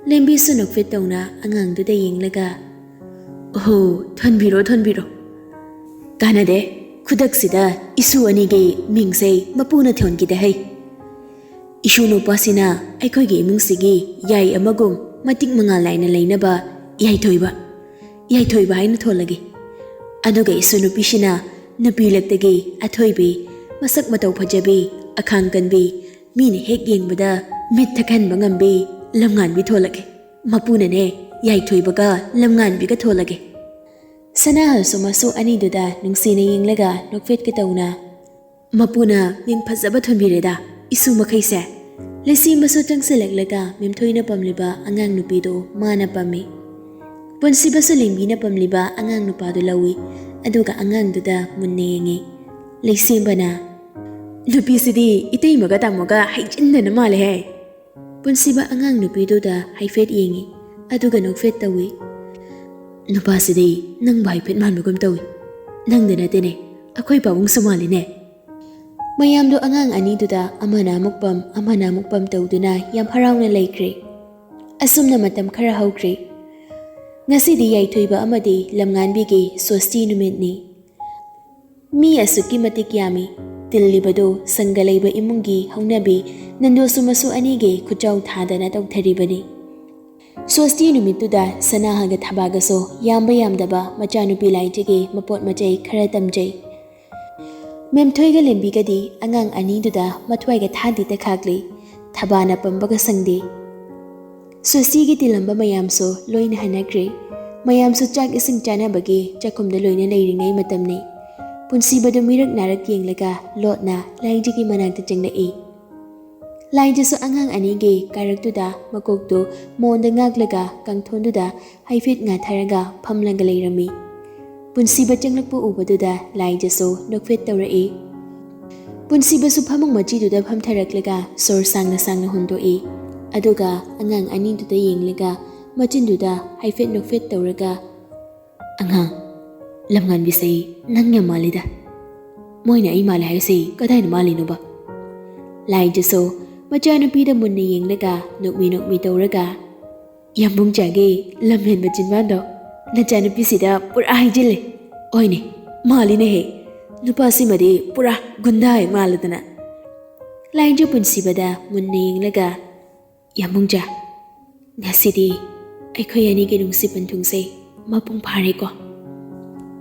ꯂꯦꯝꯕꯤꯁꯨ ꯅꯣꯛꯐꯦꯠ ꯇꯧꯅ ꯑꯉꯥꯡꯗꯨꯗ ꯌꯦꯡꯂꯒ, "ꯑꯣꯍꯣ, ꯊꯣꯟꯕꯤꯔꯣ, ꯊꯣꯟꯕꯤꯔꯣ꯫ ꯀꯥꯟꯅꯗꯦ, ꯈꯨꯗꯛꯁꯤꯗ ꯏꯁꯨ ꯑꯅꯤꯒꯤ ꯃꯤꯡꯁꯦ ꯃꯄꯨꯅ ꯊꯣꯟꯈꯤꯗꯦ ꯍꯩ꯫ ꯏꯁꯨ ꯅꯨꯄꯥꯁꯤꯅ ꯑꯩꯈꯣꯏꯒꯤ ꯏꯃꯨꯡꯁꯤꯒꯤ ꯌꯥꯏ ꯑꯃꯒꯨꯝ ꯃꯇꯤꯛ ꯃꯉꯥꯜ ꯅꯥꯏꯅ ꯂꯩꯅꯕ ꯌꯥꯏꯊꯣꯏꯕ, ꯌꯥꯏꯊꯣꯏꯕ ꯍꯥꯏꯅ ꯊꯣꯜꯂꯒꯦ꯫ ꯑꯗꯨꯒ ꯏꯁꯨ ꯅꯨꯄꯤꯁꯤꯅ ꯅꯨꯄꯤ ꯂꯛꯇꯒꯤ ꯑꯊꯣꯏꯕꯤ, ꯃꯁꯛ ꯃꯇꯧ ꯐꯖꯕꯤ, ꯑꯈꯥꯡ ꯀꯟꯕꯤ, ꯃꯤꯅ ꯍꯦꯛ ꯌꯦꯡꯕꯗ ꯃꯤꯠ ꯊꯛꯍꯟꯕ ꯉꯝꯕꯤ ꯂꯝꯉꯥꯟꯕꯤ ꯊꯣꯜꯂꯒꯦ꯫ ꯃꯄꯨꯅꯅꯦ ꯌꯥꯏꯊꯣꯏꯕꯒ ꯂꯝꯉꯥꯟꯕꯤꯒ ꯊꯣꯜꯂꯒꯦ"꯫ ꯁꯅꯥꯍꯜꯁꯨ ꯃꯁꯨ ꯑꯅꯤꯗꯨꯗ ꯅꯨꯡꯁꯤꯅ ꯌꯦꯡꯂꯒ ꯅꯣꯛꯐꯦꯠꯀ ꯇꯧꯅ, "ꯃꯄꯨꯅ ꯃꯤꯡ ꯐꯖꯕ ꯊꯣꯟꯕꯤꯔꯦꯗ, ꯏꯁꯨ ꯃꯈꯩꯁꯦ"꯫ ꯂꯩꯁꯦꯝꯕꯁꯨ ꯆꯪꯁꯤꯜꯂꯛꯂꯒ ꯃꯦꯝꯊꯣꯏꯅ ꯄꯝꯂꯤꯕ ꯑꯉꯥꯡ ꯅꯨꯄꯤꯗꯨ ꯃꯥꯅ ꯄꯝꯃꯤ꯫ ꯄꯨꯟꯁꯤꯕꯁꯨ ꯂꯦꯝꯕꯤꯅ ꯄꯝꯂꯤꯕ ꯑꯉꯥꯡ ꯅꯨꯄꯥꯗꯨ ꯂꯧꯏ, ꯑꯗꯨꯒ ꯑꯉꯥꯡꯗꯨꯗ ꯃꯨꯟꯅ ꯌꯦꯡꯉꯤ꯫ ꯂꯩꯁꯦꯝꯕꯅ, "ꯅꯨꯄꯤꯁꯤꯗꯤ ꯏꯇꯩꯃꯒ ꯇꯥꯃꯣꯒ ꯍꯩꯖꯤꯟꯗꯅ ꯃꯥꯜꯂꯦꯍꯦ"꯫ ꯄꯨꯟꯁꯤꯕ ꯑꯉꯥꯡ ꯅꯨꯄꯤꯗꯨꯗ ꯍꯥꯏꯐꯦꯠ ꯌꯦꯡꯉꯤ, ꯑꯗꯨꯒ ꯅꯣꯛꯐꯦꯠ ꯇꯧꯏ꯫ "ꯅꯨꯄꯥꯁꯤꯗꯤ ꯅꯪꯕꯨ ꯍꯥꯏꯐꯦꯠ ꯃꯥꯟꯕꯒꯨꯝ ꯇꯧꯏ꯫ ꯅꯪꯗ ꯅꯠꯇꯦꯅꯦ, ꯑꯩꯈꯣꯏ ꯄꯥꯕꯨꯡꯁꯨ ꯃꯥꯜꯂꯤꯅꯦ"꯫ ꯃꯌꯥꯝꯗꯣ ꯑꯉꯥꯡ ꯑꯅꯤꯗꯨꯗ ꯑꯃꯅ ꯑꯃꯨꯛ ꯄꯝ, ꯑꯃꯅ ꯑꯃꯨꯛ ꯄꯝ ꯇꯧꯗꯨꯅ ꯌꯥꯝ ꯍꯔꯥꯎꯅ ꯂꯩꯈ꯭ꯔꯦ꯫ ꯑꯁꯨꯝꯅ ꯃꯇꯝ ꯈꯔ ꯍꯧꯈ꯭ꯔꯦ꯫ ꯉꯁꯤꯗꯤ ꯌꯥꯏꯊꯣꯏꯕ ꯑꯃꯗꯤ ꯂꯝꯉꯥꯟꯕꯤꯒꯤ ꯁꯣꯁꯇꯤ ꯅꯨꯃꯤꯠꯅꯤ꯫ ꯃꯤ ꯑꯁꯨꯛꯀꯤ ꯃꯇꯤꯛ ꯌꯥꯝꯃꯤ꯫ ꯇꯤꯜꯂꯤꯕꯗꯨ ꯁꯪꯒ ꯂꯩꯕ ꯏꯃꯨꯡꯒꯤ ꯍꯧꯅꯕꯤ ꯅꯟꯗꯣꯁꯨ ꯃꯁꯨ ꯑꯅꯤꯒꯤ ꯈꯨꯠꯆꯥꯎ ꯊꯥꯗꯅ ꯇꯧꯊꯔꯤꯕꯅꯤ꯫ ꯁꯣꯁꯇꯤ ꯅꯨꯃꯤꯠꯇꯨꯗ ꯁꯅꯥꯍꯒ ꯊꯕꯥꯒꯁꯨ ꯌꯥꯝꯕ ꯌꯥꯝꯗꯕ ꯃꯆꯥꯅꯨꯄꯤ ꯂꯥꯏꯖꯒꯤ ꯃꯄꯣꯠ ꯃꯆꯩ ꯈꯔ ꯇꯝꯖꯩ꯫ ꯃꯦꯝꯊꯣꯏꯒ ꯂꯦꯝꯕꯤꯒꯗꯤ ꯑꯉꯥꯡ ꯑꯅꯤꯗꯨꯗ ꯃꯊ꯭ꯋꯥꯏꯒ ꯊꯥꯗꯤ ꯇꯈꯥꯛꯂꯤ, ꯊꯕꯥꯅ ꯄꯝꯕꯒ ꯁꯪꯗꯦ꯫ ꯁꯣꯁꯇꯤꯒꯤ ꯇꯤꯜꯂꯝꯕ ꯃꯌꯥꯝꯁꯨ ꯂꯣꯏꯅ ꯍꯟꯅꯈ꯭ꯔꯦ꯫ ꯃꯌꯥꯝꯁꯨ ꯆꯥꯛ ꯏꯁꯤꯡ ꯆꯥꯅꯕꯒꯤ ꯆꯥꯛꯈꯨꯝꯗ ꯂꯣꯏꯅ ꯂꯩꯔꯤꯉꯩ ꯃꯇꯝꯅꯤ꯫ ꯄꯨꯟꯁꯤꯕꯗꯨ ꯃꯤꯔꯛ ꯅꯥꯔꯛ ꯌꯦꯡꯂꯒ ꯂꯣꯠꯅ ꯂꯥꯏꯖꯒꯤ ꯃꯅꯥꯛꯇ ꯆꯪꯂꯛꯏ꯫ ꯂꯥꯏꯖꯁꯨ ꯑꯉꯥꯡ ꯑꯅꯤꯒꯤ ꯀꯥꯔꯛꯇꯨꯗ ꯃꯀꯣꯛꯇꯨ ꯃꯣꯟꯗ ꯉꯥꯛꯂꯒ ꯀꯥꯡꯊꯣꯟꯗꯨꯗ ꯍꯥꯏꯐꯦꯠ ꯉꯥꯊꯔꯒ ꯐꯝꯂꯒ ꯂꯩꯔꯝꯃꯤ꯫ ꯄꯨꯟꯁꯤꯕ ꯆꯪꯂꯛꯄ ꯎꯕꯗꯨꯗ ꯂꯥꯏꯖꯁꯨ ꯅꯣꯛꯐꯦꯠ ꯇꯧꯔꯛꯏ꯫ ꯄꯨꯟꯁꯤꯕꯁꯨ ꯐꯃꯨꯡ ꯃꯆꯤꯗꯨꯗ ꯐꯝꯊꯔꯛꯂꯒ ꯁꯣꯔ ꯁꯥꯡꯅ ꯁꯥꯡꯅ ꯍꯣꯟꯗꯣꯛꯏ꯫ ꯑꯗꯨꯒ ꯑꯉꯥꯡ ꯑꯅꯤꯗꯨꯗ ꯌꯦꯡꯂꯒ ꯃꯆꯤꯟꯗꯨꯗ ꯍꯥꯏꯐꯦꯠ ꯅꯣꯛꯐꯦꯠ ꯇꯧꯔꯒ, "ꯑꯉꯥꯡ, ꯂꯝꯉꯥꯟꯕꯤꯁꯦ ꯅꯪ ꯌꯥꯝ ꯃꯥꯜꯂꯤꯗ꯫ ꯃꯣꯏꯅ ꯑꯩ ꯃꯥꯜꯂꯦ ꯍꯥꯏꯁꯦ ꯀꯗꯥꯏꯗ ꯃꯥꯜꯂꯤꯅꯣꯕ?" ꯂꯥꯏꯖꯁꯨ ꯃꯆꯥꯅꯨꯄꯤꯗ ꯃꯨꯟꯅ ꯌꯦꯡꯂꯒ ꯅꯣꯛꯃꯤ ꯅꯣꯛꯃꯤ ꯇꯧꯔꯒ, "ꯌꯥꯝꯕꯨꯡ ꯆꯥꯒꯤ ꯂꯝ ꯍꯦꯟꯕ ꯆꯤꯟꯕꯥꯟꯗꯣ ꯅꯆꯥꯅꯨꯄꯤꯁꯤꯗ ꯄꯨꯔꯥ ꯍꯩꯖꯤꯜꯂꯦ꯫ ꯑꯣꯏꯅꯦ, ꯃꯥꯜꯂꯤꯅꯦꯍꯦ꯫ ꯅꯨꯄꯥꯁꯤꯃꯗꯤ ꯄꯨꯔꯥ ꯒꯨꯟꯗꯥ ꯍꯦꯛ ꯃꯥꯜꯂꯗꯅ꯫" ꯂꯥꯏꯖ ꯄꯨꯟꯁꯤꯕꯗ ꯃꯨꯟꯅ ꯌꯦꯡꯂꯒ, "ꯌꯥꯝꯕꯨꯡ ꯆꯥ, ꯉꯁꯤꯗꯤ ꯑꯩꯈꯣꯏ ꯑꯅꯤꯒꯤ ꯅꯨꯡꯁꯤ ꯄꯟꯊꯨꯡꯁꯦ ꯃꯄꯨꯡ ꯐꯥꯔꯦꯀꯣ?"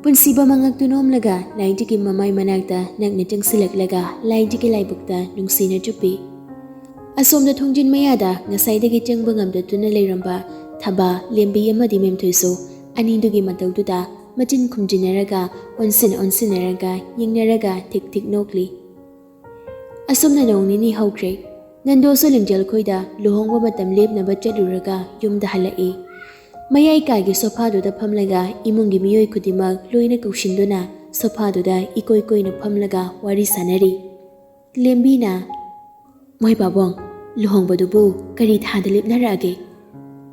ꯄꯨꯟꯁꯤꯕ ꯃꯉꯛꯇꯨ ꯅꯣꯝꯂꯒ ꯂꯥꯏꯖꯒꯤ ꯃꯃꯥꯏ ꯃꯅꯥꯛꯇ ꯅꯛꯅ ꯆꯪꯁꯤꯜꯂꯛꯂꯒ ꯂꯥꯏꯖꯒꯤ ꯂꯥꯏꯕꯨꯛꯇ ꯅꯨꯡꯁꯤꯅ ꯆꯨꯞꯄꯤ꯫ ꯑꯁꯣꯝꯗ ꯊꯣꯡꯖꯤꯟ ꯃꯌꯥꯗ ꯉꯁꯥꯏꯗꯒꯤ ꯆꯪꯕ ꯉꯝꯗꯗꯨꯅ ꯂꯩꯔꯝꯕ ꯊꯕꯥ, ꯂꯦꯝꯕꯤ ꯑꯃꯗꯤ ꯃꯦꯝꯊꯣꯏꯁꯨ ꯑꯅꯤꯗꯨꯒꯤ ꯃꯇꯧꯗꯨꯗ ꯃꯆꯤꯟ ꯈꯨꯝꯖꯤꯟꯅꯔꯒ ꯑꯣꯟꯁꯤꯟ ꯑꯣꯟꯁꯤꯟꯅꯔꯒ ꯌꯦꯡꯅꯔꯒ ꯊꯤꯛ ꯊꯤꯛ ꯅꯣꯛꯂꯤ꯫ ꯑꯁꯨꯝꯅ ꯅꯣꯡ ꯅꯤꯅꯤ ꯍꯧꯈ꯭ꯔꯦ꯫ ꯅꯟꯗꯣꯁꯨ ꯂꯤꯡꯖꯦꯜ ꯈꯣꯏꯗ ꯂꯨꯍꯣꯡꯕ ꯃꯇꯝ ꯂꯦꯞꯅꯕ ꯆꯠꯂꯨꯔꯒ ꯌꯨꯝꯗ ꯍꯜꯂꯛꯏ꯫ ꯃꯌꯥꯏ ꯀꯥꯒꯤ ꯁꯣꯐꯥꯗꯨꯗ ꯐꯝꯂꯒ ꯏꯃꯨꯡꯒꯤ ꯃꯤꯑꯣꯏ ꯈꯨꯗꯤꯡꯃꯛ ꯂꯣꯏꯅ ꯀꯧꯁꯤꯟꯗꯨꯅ ꯁꯣꯐꯥꯗꯨꯗ ꯏꯀꯣꯏ ꯀꯣꯏꯅ ꯐꯝꯂꯒ ꯋꯥꯔꯤ ꯁꯥꯟꯅꯔꯤ꯫ ꯂꯦꯝꯕꯤꯅ, "ꯃꯣꯏ ꯄꯥꯕꯨꯡ, ꯂꯨꯍꯣꯡꯕꯗꯨꯕꯨ ꯀꯔꯤ ꯊꯥꯗ ꯂꯦꯞꯅꯔꯛꯑꯒꯦ?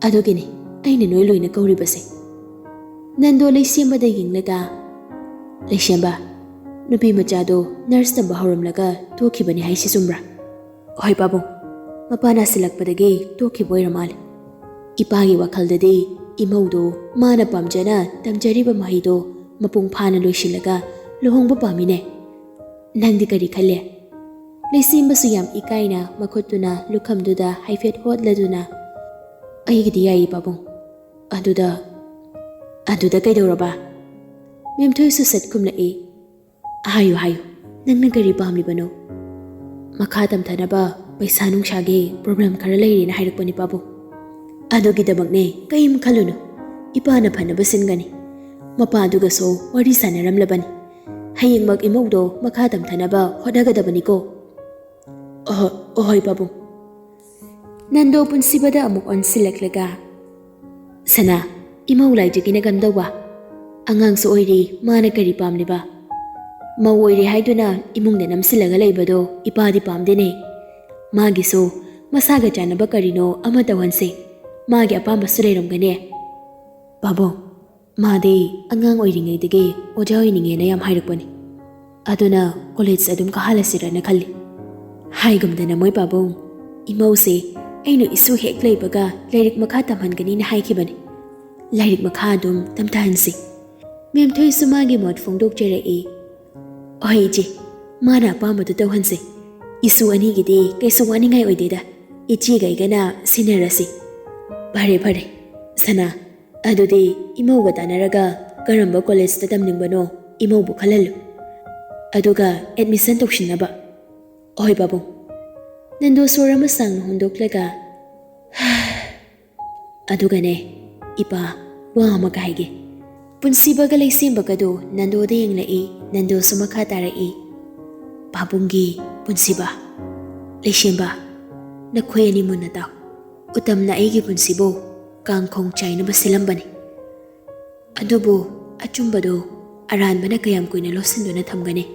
ꯑꯗꯨꯒꯤꯅꯤ ꯑꯩꯅ ꯅꯣꯏ ꯂꯣꯏꯅ ꯀꯧꯔꯤꯕꯁꯦ꯫" ꯅꯟꯗꯣ ꯂꯩꯁꯦꯝꯕꯗ ꯌꯦꯡꯂꯒ, "ꯂꯩꯁꯦꯝꯕ, ꯅꯨꯄꯤ ꯃꯆꯥꯗꯣ ꯅꯔꯁ ꯇꯝꯕ ꯍꯧꯔꯝꯂꯒ ꯇꯣꯛꯈꯤꯕꯅꯤ ꯍꯥꯏꯁꯤ ꯆꯨꯝꯕ꯭ꯔꯥ?" "ꯍꯣꯏ ꯄꯥꯕꯨꯡ, ꯃꯄꯥ ꯅꯥꯁꯤꯜꯂꯛꯄꯗꯒꯤ ꯇꯣꯛꯈꯤꯕ ꯑꯣꯏꯔ ꯃꯥꯜꯂꯦ꯫ ꯏꯄꯥꯒꯤ ꯋꯥꯈꯜꯗꯗꯤ ꯏꯃꯧꯗꯣ ꯃꯥꯅ ꯄꯥꯝꯖꯅ ꯇꯝꯖꯔꯤꯕ ꯃꯍꯩꯗꯣ ꯃꯄꯨꯡ ꯐꯥꯅ ꯂꯣꯏꯁꯤꯜꯂꯒ ꯂꯨꯍꯣꯡꯕ ꯄꯥꯝꯃꯤꯅꯦ꯫ ꯅꯪꯗꯤ ꯀꯔꯤ ꯈꯜꯂꯦ?" ꯂꯩꯁꯦꯝꯕꯁꯨ ꯌꯥꯝ ꯏꯀꯥꯏꯅ ꯃꯈꯨꯠꯇꯨꯅ ꯂꯨꯈꯝꯗꯨꯗ ꯍꯥꯏꯐꯦꯠ ꯍꯣꯠꯂꯗꯨꯅ, "ꯑꯩꯒꯤꯗꯤ ꯌꯥꯏꯌꯦ ꯄꯥꯕꯨꯡ꯫ ꯑꯗꯨꯗ, ꯑꯗꯨꯗ ꯀꯩꯗꯧꯔꯕ?" ꯃꯦꯝꯊꯣꯏꯁꯨ ꯁꯠ ꯈꯨꯝꯂꯛꯏ, "ꯍꯥꯏꯌꯨ, ꯍꯥꯏꯌꯨ, ꯅꯪꯅ ꯀꯔꯤ ꯄꯥꯝꯂꯤꯕꯅꯣ?" "ꯃꯈꯥ ꯇꯝꯊꯅꯕ ꯄꯩꯁꯥ ꯅꯨꯡꯁꯥꯒꯤ ꯄ꯭ꯔꯣꯕ꯭ꯂꯦꯝ ꯈꯔ ꯂꯩꯔꯦꯅ ꯍꯥꯏꯔꯛꯄꯅꯤ ꯄꯥꯕꯨꯡ꯫ ꯑꯗꯨꯒꯤꯗꯃꯛꯅꯦ, ꯀꯔꯤꯝ ꯈꯜꯂꯨꯅꯨ, ꯏꯄꯥꯅ ꯐꯅꯕ ꯁꯤꯟꯒꯅꯤ꯫ ꯃꯄꯥꯗꯨꯒꯁꯨ ꯋꯥꯔꯤ ꯁꯥꯟꯅꯔꯝꯂꯕꯅꯤ꯫ ꯍꯌꯦꯡꯃꯛ ꯏꯃꯧꯗꯣ ꯃꯈꯥ ꯇꯝꯊꯅꯕ ꯍꯣꯠꯅꯒꯗꯕꯅꯤꯀꯣ꯫" "ꯑꯍꯣ-, ꯑꯍꯣꯏ ꯄꯥꯕꯨꯡ꯫" ꯅꯟꯗꯣ ꯄꯨꯟꯁꯤꯕꯗ ꯑꯃꯨꯛ ꯑꯣꯟꯁꯤꯜꯂꯛꯂꯒ, "ꯁꯅꯥ, ꯏꯃꯧ ꯂꯥꯏꯖꯒꯤꯅ ꯀꯝꯗꯧꯕ? ꯑꯉꯥꯡꯁꯨ ꯑꯣꯏꯔꯤ, ꯃꯥꯅ ꯀꯔꯤ ꯄꯥꯝꯂꯤꯕ? ꯃꯧ ꯑꯣꯏꯔꯦ ꯍꯥꯏꯗꯨꯅ ꯏꯃꯨꯡꯗ ꯅꯝꯁꯤꯜꯂꯒ ꯂꯩꯕꯗꯣ ꯏꯄꯥꯗꯤ ꯄꯥꯝꯗꯦꯅꯦ꯫ ꯃꯥꯒꯤꯁꯨ ꯃꯁꯥꯒ ꯆꯥꯟꯅꯕ ꯀꯔꯤꯅꯣ ꯑꯃ ꯇꯧꯍꯟꯁꯦ꯫ ꯃꯥꯒꯤ ꯑꯄꯥꯝꯕꯁꯨ ꯂꯩꯔꯝꯒꯅꯤ꯫" "ꯄꯥꯕꯨꯡ, ꯃꯥꯗꯤ ꯑꯉꯥꯡ ꯑꯣꯏꯔꯤꯉꯩꯗꯒꯤ ꯑꯣꯖꯥ ꯑꯣꯏꯅꯤꯡꯉꯦꯅ ꯌꯥꯝ ꯍꯥꯏꯔꯛꯄꯅꯤ꯫ ꯑꯗꯨꯅ ꯀꯣꯂꯦꯖ ꯑꯗꯨꯝ ꯀꯥꯍꯜꯂꯁꯤꯔꯅ ꯈꯜꯂꯤ꯫ ꯍꯥꯏꯒꯨꯝꯗꯅ ꯃꯣꯏ ꯄꯥꯕꯨꯡ, ꯏꯃꯧꯁꯦ ꯑꯩꯅ ꯏꯁꯨ ꯍꯦꯛ ꯂꯩꯕꯒ ꯂꯥꯏꯔꯤꯛ ꯃꯈꯥ ꯇꯝꯍꯟꯒꯅꯤꯅ ꯍꯥꯏꯈꯤꯕꯅꯤ꯫ ꯂꯥꯏꯔꯤꯛ ꯃꯈꯥ ꯑꯗꯨꯝ ꯇꯝꯊꯍꯟꯁꯤ꯫ ꯃꯦꯝꯊꯣꯏꯁꯨ ꯃꯥꯒꯤ ꯃꯣꯠ ꯐꯣꯡꯗꯣꯛꯆꯔꯛꯏ꯫ "ꯍꯣꯏ ꯏꯆꯦ, ꯃꯥꯅ ꯑꯄꯥꯝꯕꯗꯨ ꯇꯧꯍꯟꯁꯤ꯫ ꯏꯁꯨ ꯑꯅꯤꯒꯤꯗꯤ ꯀꯩꯁꯨ ꯋꯥꯅꯤꯡꯉꯥꯏ ꯑꯣꯏꯗꯦꯗ꯫ ꯏꯆꯦꯒ ꯑꯩꯒꯅ ꯁꯤꯟꯅꯔꯁꯤ꯫" "ꯐꯔꯦ ꯐꯔꯦ꯫ ꯁꯅꯥ, ꯑꯗꯨꯗꯤ ꯏꯃꯧꯒ ꯇꯥꯟꯅꯔꯒ ꯀꯔꯝꯕ ꯀꯣꯂꯦꯖꯇ ꯇꯝꯅꯤꯡꯕꯅꯣ ꯏꯃꯧꯕꯨ ꯈꯜꯍꯜꯂꯨ꯫ ꯑꯗꯨꯒ ꯑꯦꯗꯃꯤꯁꯟ ꯇꯧꯁꯤꯟꯅꯕ꯫" "ꯍꯣꯏ ꯄꯥꯕꯨꯡ꯫" ꯅꯟꯗꯣ ꯁꯣꯔ ꯑꯃ ꯁꯥꯡꯅ ꯍꯣꯟꯗꯣꯛꯂꯒ, "ꯑꯗꯨꯒꯅꯦ ꯏꯄꯥ, ꯋꯥ ꯑꯃꯒ ꯍꯥꯏꯒꯦ꯫" ꯄꯨꯟꯁꯤꯕꯒ ꯂꯩꯁꯦꯝꯕꯒꯗꯨ ꯅꯟꯗꯣꯗ ꯌꯦꯡꯂꯛꯏ꯫ ꯅꯟꯗꯣꯁꯨ ꯃꯈꯥ ꯇꯥꯔꯛꯏ, "ꯄꯥꯕꯨꯡꯒꯤ ꯄꯨꯟꯁꯤꯕ, ꯂꯩꯁꯦꯝꯕ, ꯅꯈꯣꯏ ꯑꯅꯤ ꯃꯨꯟꯅ ꯇꯥꯎ꯫ ꯎꯇꯝꯅ ꯑꯩꯒꯤ ꯄꯨꯟꯁꯤꯕꯨ ꯀꯥꯡꯈꯣꯡ ꯆꯥꯏꯅꯕ ꯁꯤꯜꯂꯝꯕꯅꯤ꯫ ꯑꯗꯨꯕꯨ ꯑꯆꯨꯝꯕꯗꯨ ꯑꯔꯥꯟꯕꯅ ꯀꯌꯥꯝ ꯀꯨꯏꯅ ꯂꯣꯠꯁꯤꯟꯗꯨꯅ ꯊꯝꯒꯅꯤ?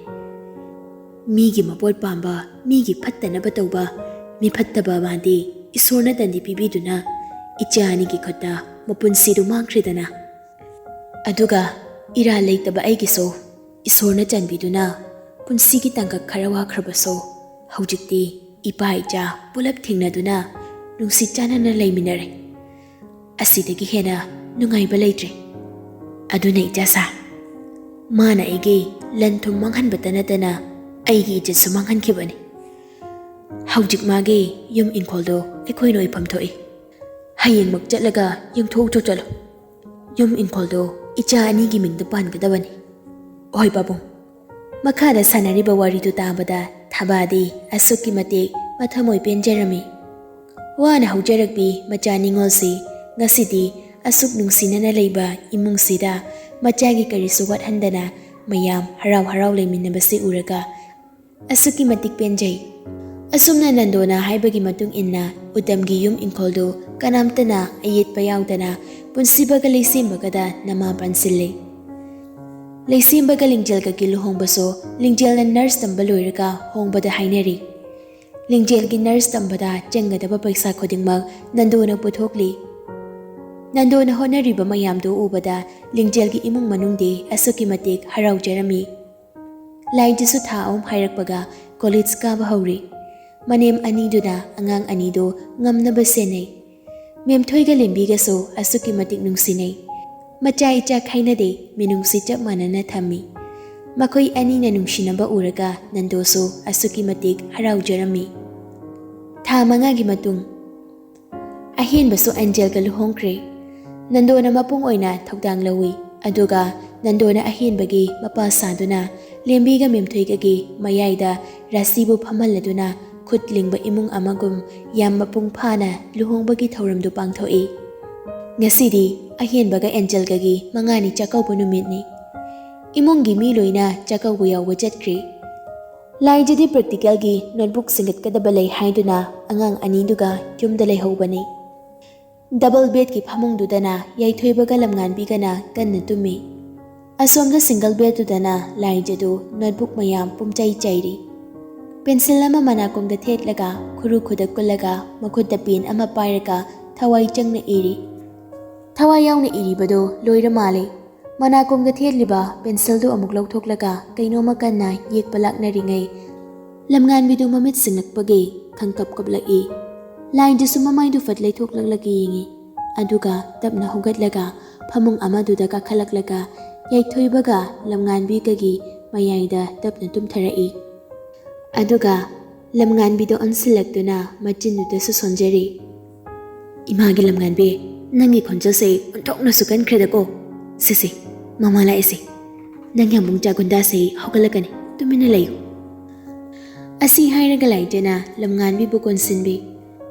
ꯃꯤꯒꯤ ꯃꯄꯣꯠ ꯄꯥꯝꯕ, ꯃꯤꯒꯤ ꯐꯠꯇꯅꯕ ꯇꯧꯕ, ꯃꯤ ꯐꯠꯇꯕ ꯃꯥꯗꯤ ꯏꯁꯣꯔꯅ ꯇꯟꯗꯤ ꯄꯤꯕꯤꯗꯨꯅ ꯏꯆꯥ ꯑꯅꯤꯒꯤ ꯈꯨꯠꯇ ꯃꯄꯨꯟꯁꯤꯗꯨ ꯃꯥꯡꯈ꯭ꯔꯦꯗꯅ꯫ ꯑꯗꯨꯒ ꯏꯔꯥꯜ ꯂꯩꯇꯕ ꯑꯩꯒꯤꯁꯨ ꯏꯁꯣꯔꯅ ꯆꯥꯟꯕꯤꯗꯨꯅ ꯄꯨꯟꯁꯤꯒꯤ ꯇꯥꯡꯀꯛ ꯈꯔ ꯋꯥꯈ꯭ꯔꯕꯁꯨ ꯍꯧꯖꯤꯛꯇꯤ ꯏꯄꯥ ꯏꯆꯥ ꯄꯨꯂꯞ ꯊꯦꯡꯅꯗꯨꯅ ꯅꯨꯡꯁꯤ ꯆꯥꯟꯅꯅ ꯂꯩꯃꯤꯟꯅꯔꯦ꯫ ꯑꯁꯤꯗꯒꯤ ꯍꯦꯟꯅ ꯅꯨꯡꯉꯥꯏꯕ ꯂꯩꯇ꯭ꯔꯦ꯫ ꯑꯗꯨꯅ ꯏꯆꯥ ꯁꯥ, ꯃꯥꯅ ꯑꯩꯒꯤ ꯂꯟ ꯊꯨꯝ ꯃꯥꯡꯍꯟꯕꯇ ꯅꯠꯇꯅ ꯑꯩꯒꯤ ꯏꯖꯠꯁꯨ ꯃꯥꯡꯍꯟꯈꯤꯕꯅꯤ꯫ ꯍꯧꯖꯤꯛ ꯃꯥꯒꯤ ꯌꯨꯝ ꯏꯪꯈꯣꯜꯗꯣ ꯑꯩꯈꯣꯏꯅ ꯑꯣꯏꯐꯝ ꯊꯣꯛꯏ꯫ ꯍꯌꯦꯡꯃꯛ ꯆꯠꯂꯒ ꯌꯦꯡꯊꯣꯛꯎꯆꯣ ꯆꯠꯂꯣ꯫ ꯌꯨꯝ ꯏꯪꯈꯣꯜꯗꯣ ꯏꯆꯥ ꯑꯅꯤꯒꯤ ꯃꯤꯡꯗ ꯄꯥꯟꯒꯗꯕꯅꯤ꯫" "ꯍꯣꯏ ꯄꯥꯕꯨꯡ꯫" ꯃꯈꯥꯗ ꯁꯥꯟꯅꯔꯤꯕ ꯋꯥꯔꯤꯗꯨ ꯇꯥꯕꯗ ꯊꯕꯥꯗꯤ ꯑꯁꯨꯛꯀꯤ ꯃꯇꯤꯛ ꯃꯊꯃꯣꯏ ꯄꯦꯟꯖꯔꯝꯃꯤ꯫ ꯋꯥꯅ ꯍꯧꯖꯔꯛꯄꯤ ꯃꯆꯥ ꯅꯤꯉꯣꯜꯁꯤ ꯉꯁꯤꯗꯤ ꯑꯁꯨꯛ ꯅꯨꯡꯁꯤꯅꯅ ꯂꯩꯕ ꯏꯃꯨꯡꯁꯤꯗ ꯃꯆꯥꯒꯤ ꯀꯔꯤꯁꯨ ꯋꯥꯠꯍꯟꯗꯅ ꯃꯌꯥꯝ ꯍꯔꯥꯎ ꯍꯔꯥꯎ ꯂꯩꯃꯤꯟꯅꯕꯁꯤ ꯎꯔꯒ ꯑꯁꯨꯛꯀꯤ ꯃꯇꯤꯛ ꯄꯦꯟꯖꯩ꯫ ꯑꯁꯨꯝꯅ ꯅꯟꯗꯣꯅ ꯍꯥꯏꯕꯒꯤ ꯃꯇꯨꯡ ꯏꯟꯅ ꯎꯇꯝꯒꯤ ꯌꯨꯝ ꯏꯪꯈꯣꯜꯗꯨ ꯀꯅꯥꯝꯇꯅ ꯑꯌꯦꯠꯄ ꯌꯥꯎꯗꯅ ꯄꯨꯟꯁꯤꯕꯒ ꯂꯩꯁꯦꯝꯕꯒꯗ ꯅꯃꯥ ꯄꯥꯟꯁꯤꯜꯂꯤ꯫ ꯂꯩꯁꯦꯝꯕꯒ ꯂꯤꯡꯖꯦꯜꯒꯒꯤ ꯂꯨꯍꯣꯡꯕꯁꯨ ꯂꯤꯡꯖꯦꯜꯅ ꯅꯔꯁ ꯇꯝꯕ ꯂꯣꯏꯔꯒ ꯍꯣꯡꯕꯗ ꯍꯥꯏꯅꯔꯤ꯫ ꯂꯤꯡꯖꯦꯜꯒꯤ ꯅꯔꯁ ꯇꯝꯕꯗ ꯆꯪꯒꯗꯕ ꯄꯩꯁꯥ ꯈꯨꯗꯤꯡꯃꯛ ꯅꯟꯗꯣꯅ ꯄꯨꯊꯣꯛꯂꯤ꯫ ꯅꯟꯗꯣꯅ ꯍꯣꯠꯅꯔꯤꯕ ꯃꯌꯥꯝꯗꯨ ꯎꯕꯗ ꯂꯤꯡꯖꯦꯜꯒꯤ ꯏꯃꯨꯡ ꯃꯅꯨꯡꯗꯤ ꯑꯁꯨꯛꯀꯤ ꯃꯇꯤꯛ ꯍꯔꯥꯎꯖꯔꯝꯃꯤ꯫ ꯂꯥꯏꯖꯁꯨ ꯊꯥ ꯑꯍꯨꯝ ꯍꯥꯏꯔꯛꯄꯒ ꯀꯣꯂꯦꯖ ꯀꯥꯕ ꯍꯧꯔꯦ꯫ ꯃꯅꯦꯝ ꯑꯅꯤꯗꯨꯅ ꯑꯉꯥꯡ ꯑꯅꯤꯗꯨ ꯉꯝꯅꯕ ꯁꯦꯟꯅꯩ꯫ ꯃꯦꯝꯊꯣꯏꯒ ꯂꯦꯝꯕꯤꯒꯁꯨ ꯑꯁꯨꯛꯀꯤ ꯃꯇꯤꯛ ꯅꯨꯡꯁꯤꯅꯩ꯫ ꯃꯆꯥ ꯏꯆꯥ ꯈꯥꯏꯅꯗꯦ, ꯃꯤꯅꯨꯡꯁꯤ ꯆꯞ ꯃꯥꯟꯅꯅ ꯊꯝꯃꯤ꯫ ꯃꯈꯣꯏ ꯑꯅꯤꯅ ꯅꯨꯡꯁꯤꯅꯕ ꯎꯔꯒ ꯅꯟꯗꯣꯁꯨ ꯑꯁꯨꯛꯀꯤ ꯃꯇꯤꯛ ꯍꯔꯥꯎꯖꯔꯝꯃꯤ꯫ ꯊꯥ ꯃꯉꯥꯒꯤ ꯃꯇꯨꯡ, ꯑꯍꯦꯟꯕꯁꯨ ꯑꯦꯟꯖꯦꯜꯒ ꯂꯨꯍꯣꯡꯈ꯭ꯔꯦ꯫ ꯅꯟꯗꯣꯅ ꯃꯄꯨꯡ ꯑꯣꯏꯅ ꯊꯧꯗꯥꯡ ꯂꯧꯏ꯫ ꯑꯗꯨꯒ ꯅꯟꯗꯣꯅ ꯑꯍꯦꯟꯕꯒꯤ ꯃꯄꯥ ꯁꯥꯗꯨꯅ ꯂꯦꯝꯕꯤꯒ ꯃꯦꯝꯊꯣꯏꯒꯒꯤ ꯃꯌꯥꯏꯗ ꯔꯥꯁꯤꯕꯨ ꯐꯝꯍꯜꯂꯗꯨꯅ ꯈꯨꯠ ꯂꯤꯡꯕ ꯏꯃꯨꯡ ꯑꯃꯒꯨꯝ ꯌꯥꯝ ꯃꯄꯨꯡ ꯐꯥꯅ ꯂꯨꯍꯣꯡꯕꯒꯤ ꯊꯧꯔꯝꯗꯨ ꯄꯥꯡꯊꯣꯛꯏ꯫ ꯉꯁꯤꯗꯤ ꯑꯍꯦꯟꯕꯒ ꯑꯦꯟꯖꯦꯜꯒꯒꯤ ꯃꯉꯥꯅꯤ ꯆꯥꯛꯀꯧꯕ ꯅꯨꯃꯤꯠꯅꯤ꯫ ꯏꯃꯨꯡꯒꯤ ꯃꯤ ꯂꯣꯏꯅ ꯆꯥꯛꯀꯧꯕ ꯌꯥꯎꯕ ꯆꯠꯈ꯭ꯔꯤ꯫ ꯂꯥꯏꯖꯗꯤ ꯄ꯭ꯔꯦꯛꯇꯤꯀꯦꯜꯒꯤ ꯅꯣꯠꯕꯨꯛ ꯁꯤꯡꯒꯠꯀꯗꯕ ꯂꯩ ꯍꯥꯏꯗꯨꯅ ꯑꯉꯥꯡ ꯑꯅꯤꯗꯨꯒ ꯌꯨꯝꯗ ꯂꯩꯍꯧꯕꯅꯤ꯫ ꯗꯕꯜ ꯕꯦꯗꯀꯤ ꯐꯃꯨꯡꯗꯨꯗꯅ ꯌꯥꯏꯊꯣꯏꯕꯒ ꯂꯝꯉꯥꯟꯕꯤꯒꯅ ꯀꯟꯅ ꯇꯨꯝꯃꯤ꯫ ꯑꯁꯣꯝꯗ ꯁꯤꯡꯒꯜ ꯕꯦꯗꯇꯨꯗꯅ ꯂꯥꯏꯖꯗꯨ ꯅꯣꯠꯕꯨꯛ ꯃꯌꯥꯝ ꯄꯨꯝꯆꯥꯏ ꯆꯥꯏꯔꯤ꯫ ꯄꯦꯟꯁꯤꯜ ꯑꯃ ꯃꯅꯥꯀꯣꯡꯗ ꯊꯦꯠꯂꯒ, ꯈꯨꯔꯨ ꯈꯨꯗ ꯀꯨꯜꯂꯒ, ꯃꯈꯨꯠꯇ ꯄꯦꯟ ꯑꯃ ꯄꯥꯏꯔꯒ ꯊꯋꯥꯏ ꯆꯪꯅ ꯏꯔꯤ꯫ ꯊꯋꯥꯏ ꯌꯥꯎꯅ ꯏꯔꯤꯕꯗꯨ ꯂꯣꯏꯔ ꯃꯥꯜꯂꯦ꯫ ꯃꯅꯥꯀꯣꯡꯗ ꯊꯦꯠꯂꯤꯕ ꯄꯦꯟꯁꯤꯜꯗꯨ ꯑꯃꯨꯛ ꯂꯧꯊꯣꯛꯂꯒ ꯀꯩꯅꯣꯝꯃ ꯀꯟꯅ ꯌꯦꯛꯄ ꯂꯥꯛꯅꯔꯤꯉꯩ, ꯂꯝꯉꯥꯟꯕꯤꯗꯨ ꯃꯃꯤꯠ ꯁꯤꯡꯂꯛꯄꯒꯤ ꯈꯪꯀꯞ ꯀꯞꯂꯛꯏ꯫ ꯂꯥꯏꯖꯁꯨ ꯃꯃꯥꯏꯗꯨ ꯐꯠ ꯂꯩꯊꯣꯛꯂꯛꯂꯒ ꯌꯦꯡꯏ꯫ ꯑꯗꯨꯒ ꯇꯞꯅ ꯍꯧꯒꯠꯂꯒ ꯐꯃꯨꯡ ꯑꯃꯗꯨꯗ ꯀꯥꯈꯠꯂꯛꯂꯒ ꯌꯥꯏꯊꯣꯏꯕꯒ ꯂꯝꯉꯥꯟꯕꯤꯒꯒꯤ ꯃꯌꯥꯏꯗ ꯇꯞꯅ ꯇꯨꯝꯊꯔꯛꯏ꯫ ꯑꯗꯨꯒ ꯂꯝꯉꯥꯟꯕꯤꯗ ꯑꯣꯟꯁꯤꯜꯂꯛꯇꯨꯅ ꯃꯆꯤꯟꯗꯨꯗꯁꯨ ꯁꯣꯟꯖꯔꯤ꯫ "ꯏꯃꯥꯒꯤ ꯂꯝꯉꯥꯟꯕꯤ, ꯅꯪꯒꯤ ꯈꯣꯟꯖꯦꯜꯁꯦ ꯑꯣꯟꯊꯣꯛꯅꯁꯨ ꯀꯟꯈ꯭ꯔꯦꯗꯀꯣ꯫ ꯁꯦ ꯁꯦ, ꯃꯃꯥ ꯂꯥꯛꯑꯦꯁꯦ꯫ ꯅꯪꯒꯤ ꯑꯃꯨꯛ ꯆꯥꯒꯨꯟꯗꯥꯁꯦ ꯍꯧꯒꯠꯂꯛꯀꯅꯤ, ꯇꯨꯃꯤꯟꯅ ꯂꯩꯌꯨ"꯫ ꯑꯁꯤ ꯍꯥꯏꯔꯒ ꯂꯥꯏꯖꯅ ꯂꯝꯉꯥꯟꯕꯤꯕꯨ ꯀꯣꯟꯁꯤꯟꯕꯤ꯫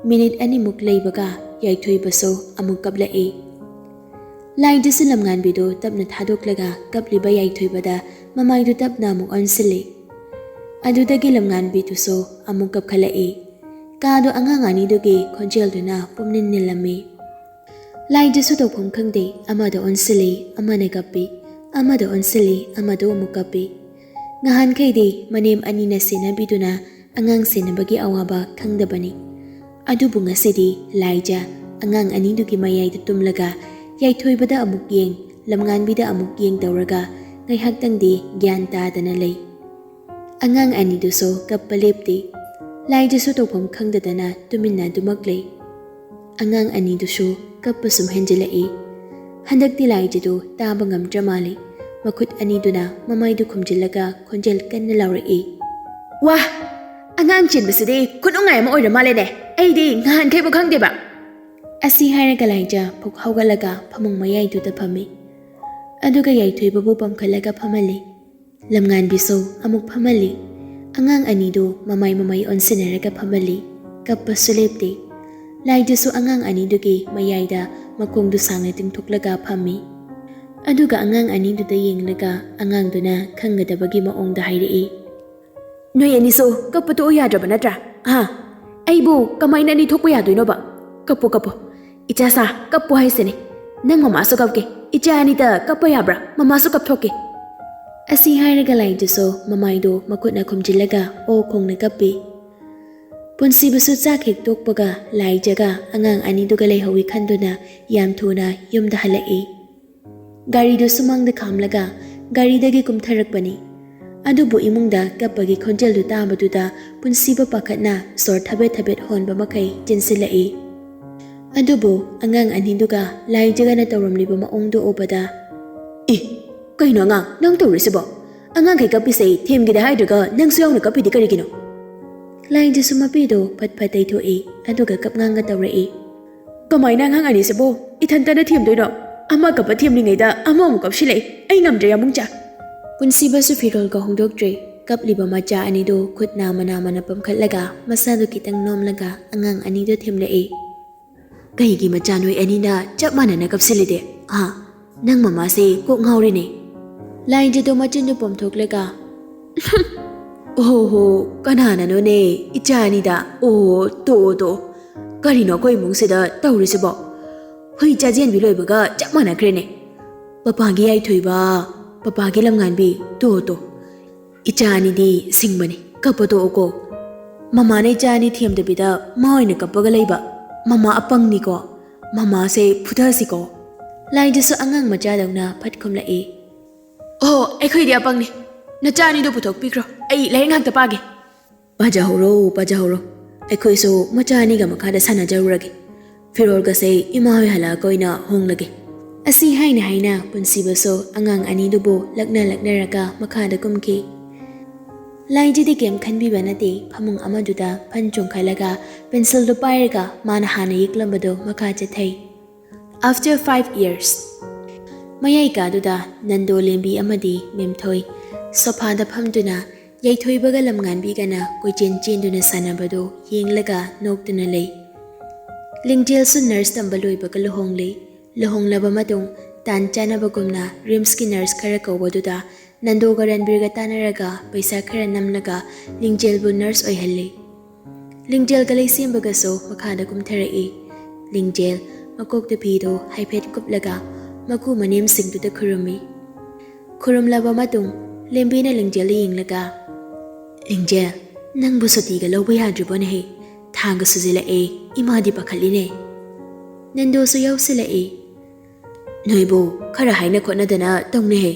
ꯃꯤꯅꯤꯠ ꯑꯅꯤꯃꯨꯛ ꯂꯩꯕꯒ ꯌꯥꯏꯊꯣꯏꯕꯁꯨ ꯑꯃꯨꯛ ꯀꯞꯂꯛꯏ꯫ ꯂꯥꯏꯖꯁꯨ ꯂꯝꯉꯥꯟꯕꯤꯗꯨ ꯇꯞꯅ ꯊꯥꯗꯣꯛꯂꯒ ꯀꯞꯂꯤꯕ ꯌꯥꯏꯊꯣꯏꯕꯗ ꯃꯃꯥꯏꯗꯨ ꯇꯞꯅ ꯑꯃꯨꯛ ꯑꯣꯟꯁꯤꯜꯂꯤ꯫ ꯑꯗꯨꯗꯒꯤ ꯂꯝꯉꯥꯟꯕꯤꯗꯨꯁꯨ ꯑꯃꯨꯛ ꯀꯞꯈꯠꯂꯛꯏ꯫ ꯀꯥꯗꯨ ꯑꯉꯥꯡ ꯑꯅꯤꯗꯨꯒꯤ ꯈꯣꯟꯖꯦꯜꯗꯨꯅ ꯄꯨꯝꯅꯤꯜ ꯅꯤꯜꯂꯝꯃꯤ꯫ ꯂꯥꯏꯖꯁꯨ ꯇꯧꯐꯝ ꯈꯪꯗꯦ, ꯑꯃꯗ ꯑꯣꯟꯁꯤꯜꯂꯤ, ꯑꯃꯅ ꯀꯞꯄꯤ, ꯑꯃꯗ ꯑꯣꯟꯁꯤꯜꯂꯤ, ꯑꯃꯗ ꯑꯃꯨꯛ ꯀꯞꯄꯤ꯫ ꯉꯍꯥꯟꯈꯩꯗꯤ ꯃꯅꯦꯝ ꯑꯅꯤꯅ ꯁꯦꯟꯅꯕꯤꯗꯨꯅ ꯑꯉꯥꯡ ꯁꯦꯟꯅꯕꯒꯤ ꯑꯋꯥꯕ ꯈꯪꯗꯕꯅꯤ꯫ ꯑꯗꯨꯕꯨ ꯉꯁꯤꯗꯤ ꯂꯥꯏꯖ ꯑꯉꯥꯡ ꯑꯅꯤꯗꯨꯒꯤ ꯃꯌꯥꯏꯗ ꯇꯨꯝꯂꯒ ꯌꯥꯏꯊꯣꯏꯕꯗ ꯑꯃꯨꯛ ꯌꯦꯡ, ꯂꯝꯉꯥꯟꯕꯤꯗ ꯑꯃꯨꯛ ꯌꯦꯡ ꯇꯧꯔꯒ ꯉꯥꯏꯍꯥꯛꯇꯪꯗꯤ ꯒ꯭ꯌꯥꯟ ꯇꯥꯗꯅ ꯂꯩ꯫ ꯑꯉꯥꯡ ꯑꯅꯤꯗꯨꯁꯨ ꯀꯞꯄ ꯂꯦꯞꯇꯦ꯫ ꯂꯥꯏꯖꯁꯨ ꯇꯧꯐꯝ ꯈꯪꯗꯗꯅ ꯇꯨꯃꯤꯟꯅ ꯑꯗꯨꯃꯛ ꯂꯩ꯫ ꯑꯉꯥꯡ ꯑꯅꯤꯗꯨꯁꯨ ꯀꯞꯄ ꯁꯨꯝ ꯍꯦꯟꯖꯤꯜꯂꯛꯏ꯫ ꯍꯟꯗꯛꯇꯤ ꯂꯥꯏꯖꯗꯨ ꯇꯥꯕ ꯉꯝꯗ꯭ꯔ ꯃꯥꯜꯂꯤ꯫ ꯃꯈꯨꯠ ꯑꯅꯤꯗꯨꯅ ꯃꯃꯥꯏꯗꯨ ꯈꯨꯝꯖꯤꯜꯂꯒ ꯈꯣꯟꯖꯦꯜ ꯀꯟꯅ ꯂꯥꯎꯔꯛꯏ꯫ "ꯋꯥ! ꯑꯉꯥꯡ ꯆꯦꯟꯕꯁꯤꯗꯤ ꯈꯨꯅꯨꯡꯉꯥꯏ ꯑꯃ ꯑꯣꯏꯔ ꯃꯥꯜꯂꯦꯅꯦ꯫ ꯑꯩꯗꯤ ꯉꯍꯥꯟꯈꯩꯕꯨ ꯈꯪꯗꯦꯕ꯫" ꯑꯁꯤ ꯍꯥꯏꯔꯒ ꯂꯥꯏꯖ ꯐꯨꯛ ꯍꯧꯒꯠꯂꯒ ꯐꯃꯨꯡ ꯃꯌꯥꯏꯗꯨꯗ ꯐꯝꯃꯤ꯫ ꯑꯗꯨꯒ ꯌꯥꯏꯊꯣꯏꯕꯕꯨ ꯄꯝꯈꯠꯂꯒ ꯐꯝꯍꯜꯂꯤ꯫ ꯂꯝꯉꯥꯟꯕꯤꯁꯨ ꯑꯃꯨꯛ ꯐꯝꯍꯜꯂꯤ꯫ ꯑꯉꯥꯡ ꯑꯅꯤꯗꯨ ꯃꯃꯥꯏ ꯃꯃꯥꯏ ꯑꯣꯟꯁꯤꯟꯅꯔꯒ ꯐꯝꯍꯜꯂꯤ꯫ ꯀꯞꯄꯁꯨ ꯂꯦꯞꯇꯦ꯫ ꯂꯥꯏꯖꯁꯨ ꯑꯉꯥꯡ ꯑꯅꯤꯗꯨꯒꯤ ꯃꯌꯥꯏꯗ ꯃꯈꯣꯡꯗꯨ ꯁꯥꯡꯅ ꯇꯤꯡꯊꯣꯛꯂꯒ ꯐꯝꯃꯤ꯫ ꯑꯗꯨꯒ ꯑꯉꯥꯡ ꯑꯅꯤꯗꯨꯗ ꯌꯦꯡꯂꯒ ꯑꯉꯥꯡꯗꯨꯅ ꯈꯪꯒꯗꯕꯒꯤ ꯃꯑꯣꯡꯗ ꯍꯥꯏꯔꯛꯏ꯫ "ꯅꯣꯏ ꯑꯅꯤꯁꯨ ꯀꯞꯄ ꯇꯣꯛꯎ ꯌꯥꯗ꯭ꯔꯕ ꯅꯠꯇ꯭ꯔꯥ? ꯍꯥ? ꯑꯩꯕꯨ ꯀꯃꯥꯏꯅ ꯑꯅꯤ ꯊꯣꯛꯄ ꯌꯥꯗꯣꯏꯅꯣꯕ? ꯀꯞꯄꯨ, ꯀꯞꯄꯨ꯫ ꯏꯆꯥ ꯁꯥ, ꯀꯞꯄꯨ ꯍꯥꯏꯁꯤꯅꯤ꯫ ꯅꯪ ꯃꯃꯥꯁꯨ ꯀꯞꯀꯦ꯫ ꯏꯆꯥ ꯑꯅꯤꯗ ꯀꯞꯄ ꯌꯥꯕ꯭ꯔꯥ? ꯃꯃꯥꯁꯨ ꯀꯞꯊꯣꯛꯀꯦ꯫" ꯑꯁꯤ ꯍꯥꯏꯔꯒ ꯂꯥꯏꯖꯁꯨ ꯃꯃꯥꯏꯗꯨ ꯃꯈꯨꯠꯅ ꯈꯨꯝꯖꯤꯜꯂꯒ ꯑꯣ ꯈꯣꯡꯅ ꯀꯞꯄꯤ꯫ ꯄꯨꯟꯁꯤꯕꯁꯨ ꯆꯥꯛ ꯍꯦꯛ ꯇꯣꯛꯄꯒ ꯂꯥꯏꯖꯒ ꯑꯉꯥꯡ ꯑꯅꯤꯗꯨꯒ ꯂꯩꯍꯧꯏ ꯈꯟꯗꯨꯅ ꯌꯥꯝ ꯊꯨꯅ ꯌꯨꯝꯗ ꯍꯜꯂꯛꯏ꯫ ꯒꯥꯔꯤꯗꯨ ꯁꯨꯃꯥꯡꯗ ꯈꯥꯝꯂꯒ ꯒꯥꯔꯤꯗꯒꯤ ꯀꯨꯝꯊꯔꯛꯄꯅꯤ꯫ ꯑꯗꯨꯕꯨ ꯏꯃꯨꯡꯗ ꯀꯞꯄꯒꯤ ꯈꯣꯟꯖꯦꯜꯗꯨ ꯇꯥꯕꯗꯨꯗ ꯄꯨꯟꯁꯤꯕ ꯄꯥꯈꯠꯅ ꯁꯣꯔ ꯊꯕꯦꯠ ꯊꯕꯦꯠ ꯍꯣꯟꯕ ꯃꯈꯩ ꯆꯦꯟꯁꯤꯜꯂꯛꯏ꯫ ꯑꯗꯨꯕꯨ ꯑꯉꯥꯡ ꯑꯅꯤꯗꯨꯒ ꯂꯥꯏꯖꯒꯅ ꯇꯧꯔꯝꯂꯤꯕ ꯃꯑꯣꯡꯗꯨ ꯎꯕꯗ, "ꯑꯦ, ꯀꯩꯅꯣ ꯑꯉꯥꯡ, ꯅꯪ ꯇꯧꯔꯤꯁꯤꯕꯣ? ꯑꯉꯥꯡꯈꯩ ꯀꯞꯄꯤꯁꯦ ꯊꯦꯝꯒꯦꯗ ꯍꯥꯏꯗ꯭ꯔꯒ ꯅꯪꯁꯨ ꯌꯥꯎꯅ ꯀꯞꯄꯤꯗꯤ ꯀꯔꯤꯒꯤꯅꯣ?" ꯂꯥꯏꯖꯁꯨ ꯃꯄꯤꯗꯣ ꯐꯠ ꯐꯠ ꯇꯩꯊꯣꯛꯏ, ꯑꯗꯨꯒ ꯀꯞꯉꯥꯡꯒ ꯇꯧꯔꯛꯏ꯫ "ꯀꯃꯥꯏꯅ ꯑꯉꯥꯡ ꯑꯅꯤꯁꯤꯕꯨ ꯏꯊꯟꯇꯅ ꯊꯦꯝꯗꯣꯏꯅꯣ? ꯑꯃ ꯀꯞꯄ ꯊꯦꯝꯂꯤꯉꯩꯗ ꯑꯃ ꯑꯃꯨꯛ ꯀꯞꯁꯤꯜꯂꯛꯏ꯫ ꯑꯩ ꯉꯝꯗ꯭ꯔꯦ, ꯌꯥꯃꯨꯡꯆꯥ꯫" ꯄꯨꯟꯁꯤꯕꯁꯨ ꯐꯤꯔꯣꯜꯒ ꯍꯣꯡꯗꯣꯛꯇ꯭ꯔꯦ꯫ ꯀꯞꯂꯤꯕ ꯃꯆꯥ ꯑꯅꯤꯗꯨ ꯈꯨꯠ ꯅꯥꯝꯃ ꯅꯥꯝꯃꯅ ꯄꯝꯈꯠꯂꯒ ꯃꯁꯥꯗꯨ ꯈꯤꯇꯪ ꯅꯣꯝꯂꯒ ꯑꯉꯥꯡ ꯑꯅꯤꯗꯨ ꯊꯦꯝꯂꯛꯏ꯫ "ꯀꯩꯒꯤ ꯃꯆꯥ ꯅꯣꯏ ꯑꯅꯤꯅ ꯆꯞ ꯃꯥꯟꯅꯅ ꯀꯞꯁꯤꯜꯂꯤꯗꯤ? ꯍꯥ? ꯅꯪ ꯃꯃꯥꯁꯦ ꯀꯣꯛ ꯉꯥꯎꯔꯦꯅꯦ꯫" ꯂꯥꯏꯖꯗꯣ ꯃꯆꯤꯟꯗꯨ ꯄꯣꯝꯊꯣꯛꯂꯒ, "ꯑꯣꯍꯣ, ꯀꯅꯥꯅꯅꯣꯅꯦ ꯏꯆꯥ ꯑꯅꯤꯗ? ꯑꯣ, ꯇꯣꯛꯑꯣ, ꯇꯣꯛꯑꯣ꯫ ꯀꯔꯤꯅꯣ ꯑꯩꯈꯣꯏ ꯏꯃꯨꯡꯁꯤꯗ ꯇꯧꯔꯤꯁꯤꯕꯣ? ꯍꯨꯏ ꯆꯥꯖꯦꯟꯕꯤ ꯂꯣꯏꯕꯒ ꯆꯞ ꯃꯥꯟꯅꯈ꯭ꯔꯦꯅꯦ꯫ ꯄꯄꯥꯒꯤ ꯌꯥꯏꯊꯣꯏꯕ, ꯄꯄꯥꯒꯤ ꯂꯝꯉꯥꯟꯕꯤ, ꯇꯣꯛꯑꯣ, ꯇꯣꯛꯑꯣ꯫ ꯏꯆꯥ ꯑꯅꯤꯗꯤ ꯁꯤꯡꯕꯅꯤ, ꯀꯞꯄ ꯇꯣꯛꯑꯣꯀꯣ꯫ ꯃꯃꯥꯅ ꯏꯆꯥ ꯑꯅꯤ ꯊꯦꯝꯗꯕꯤꯗ ꯃꯥ ꯑꯣꯏꯅ ꯀꯞꯄꯒ ꯂꯩꯕ꯫ "ꯃꯃꯥ ꯑꯄꯪꯅꯤꯀꯣ, ꯃꯃꯥꯁꯦ ꯐꯨꯊꯁꯤꯀꯣ"꯫ ꯂꯥꯏꯖꯁꯨ ꯑꯉꯥꯡ ꯃꯆꯥꯗꯧꯅ ꯐꯠ ꯈꯨꯝꯂꯛꯏ꯫ "ꯑꯣ, ꯑꯩꯈꯣꯏꯗꯤ ꯑꯄꯪꯅꯤ꯫ ꯅꯆꯥ ꯑꯅꯤꯗꯣ ꯄꯨꯊꯣꯛꯄꯤꯈ꯭ꯔꯣ, ꯑꯩ ꯂꯥꯏꯔꯤꯛ ꯉꯥꯛꯇ ꯄꯥꯒꯦ"꯫ "ꯄꯥꯖꯍꯧꯔꯣ, ꯄꯥꯖꯍꯧꯔꯣ꯫ ꯑꯩꯈꯣꯏꯁꯨ ꯃꯆꯥ ꯑꯅꯤꯒ ꯃꯈꯥꯗ ꯁꯥꯟꯅꯖꯔꯨꯔꯒꯦ꯫ ꯐꯤꯔꯣꯜꯒꯁꯦ ꯏꯃꯥ ꯍꯣꯏ ꯍꯜꯂꯛꯑꯒ ꯑꯣꯏꯅ ꯍꯣꯡꯂꯒꯦ"꯫ ꯑꯁꯤ ꯍꯥꯏꯅ ꯍꯥꯏꯅ ꯄꯨꯟꯁꯤꯕꯁꯨ ꯑꯉꯥꯡ ꯑꯅꯤꯗꯨꯕꯨ ꯂꯛꯅ ꯂꯛꯅꯔꯒ ꯃꯈꯥꯗ ꯀꯨꯝꯈꯤ꯫ ꯂꯥꯏꯖꯗꯤ ꯀꯩꯝ ꯈꯟꯕꯤꯕ ꯅꯠꯇꯦ꯫ ꯐꯃꯨꯡ ꯑꯃꯗꯨꯗ ꯐꯟ ꯆꯣꯡꯈꯠꯂꯒ ꯄꯦꯟꯁꯤꯜꯗꯨ ꯄꯥꯏꯔꯒ ꯃꯥꯅ ꯍꯥꯟꯅ ꯌꯦꯛꯂꯝꯕꯗꯨ ꯃꯈꯥ ꯆꯠꯊꯩ꯫ After five years, ꯃꯌꯥꯏ ꯀꯥꯗꯨꯗ ꯅꯟꯗꯣ, ꯂꯦꯝꯕꯤ ꯑꯃꯗꯤ ꯃꯦꯝꯊꯣꯏ ꯁꯣꯐꯥꯗ ꯐꯝꯗꯨꯅ ꯌꯥꯏꯊꯣꯏꯕꯒ ꯂꯝꯉꯥꯟꯕꯤꯒꯅ ꯀꯣꯏꯆꯦꯟ ꯆꯦꯟꯗꯨꯅ ꯁꯥꯟꯅꯕꯗꯨ ꯌꯦꯡꯂꯒ ꯅꯣꯛꯇꯨꯅ ꯂꯩ꯫ ꯂꯤꯡꯖꯦꯜꯁꯨ ꯅꯔꯁ ꯇꯝꯕ ꯂꯣꯏꯕꯒ ꯂꯨꯍꯣꯡꯂꯦ꯫ ꯂꯨꯍꯣꯡꯂꯕ ꯃꯇꯨꯡ ꯇꯥꯟ ꯆꯥꯅꯕꯒꯨꯝꯅ ꯔꯤꯝꯁꯀꯤ ꯅꯔꯁ ꯈꯔ ꯀꯧꯕꯗꯨꯗ ꯅꯟꯗꯣꯒ ꯔꯟꯕꯤꯔꯒ ꯇꯥꯟꯅꯔꯒ ꯄꯩꯁꯥ ꯈꯔ ꯅꯝꯂꯒ ꯂꯤꯡꯖꯦꯜꯕꯨ ꯅꯔꯁ ꯑꯣꯏꯍꯜꯂꯦ꯫ ꯂꯤꯡꯖꯦꯜꯒ ꯂꯩꯁꯦꯝꯕꯒꯁꯨ ꯃꯈꯥꯗ ꯀꯨꯝꯊꯔꯛꯏ꯫ ꯂꯤꯡꯖꯦꯜ ꯃꯀꯣꯛꯇ ꯐꯤꯗꯨ ꯍꯥꯏꯐꯦꯠ ꯀꯨꯞꯂꯒ ꯃꯀꯨ ꯃꯅꯦꯝꯁꯤꯡꯗꯨꯗ ꯈꯨꯔꯨꯝꯃꯤ꯫ ꯈꯨꯔꯨꯝꯂꯕ ꯃꯇꯨꯡ ꯂꯦꯝꯕꯤꯅ ꯂꯤꯡꯖꯦꯜꯗ ꯌꯦꯡꯂꯒ, "ꯂꯤꯡꯖꯦꯜ, ꯅꯪꯕꯨ ꯁꯨꯇꯤꯒ ꯂꯧꯕ ꯌꯥꯗ꯭ꯔꯤꯕꯣꯅꯦꯍꯦ? ꯊꯥꯒ ꯁꯨꯖꯤꯜꯂꯛꯑꯦ, ꯏꯃꯥꯗꯤ ꯄꯥꯈꯠꯂꯤꯅꯦ"꯫ ꯅꯟꯗꯣꯁꯨ ꯌꯥꯎꯁꯤꯜꯂꯛꯏ꯫ "ꯅꯣꯏꯕꯨ ꯈꯔ ꯍꯥꯏꯅ ꯈꯣꯠꯅꯗꯅ ꯇꯧꯅꯦꯍꯦ꯫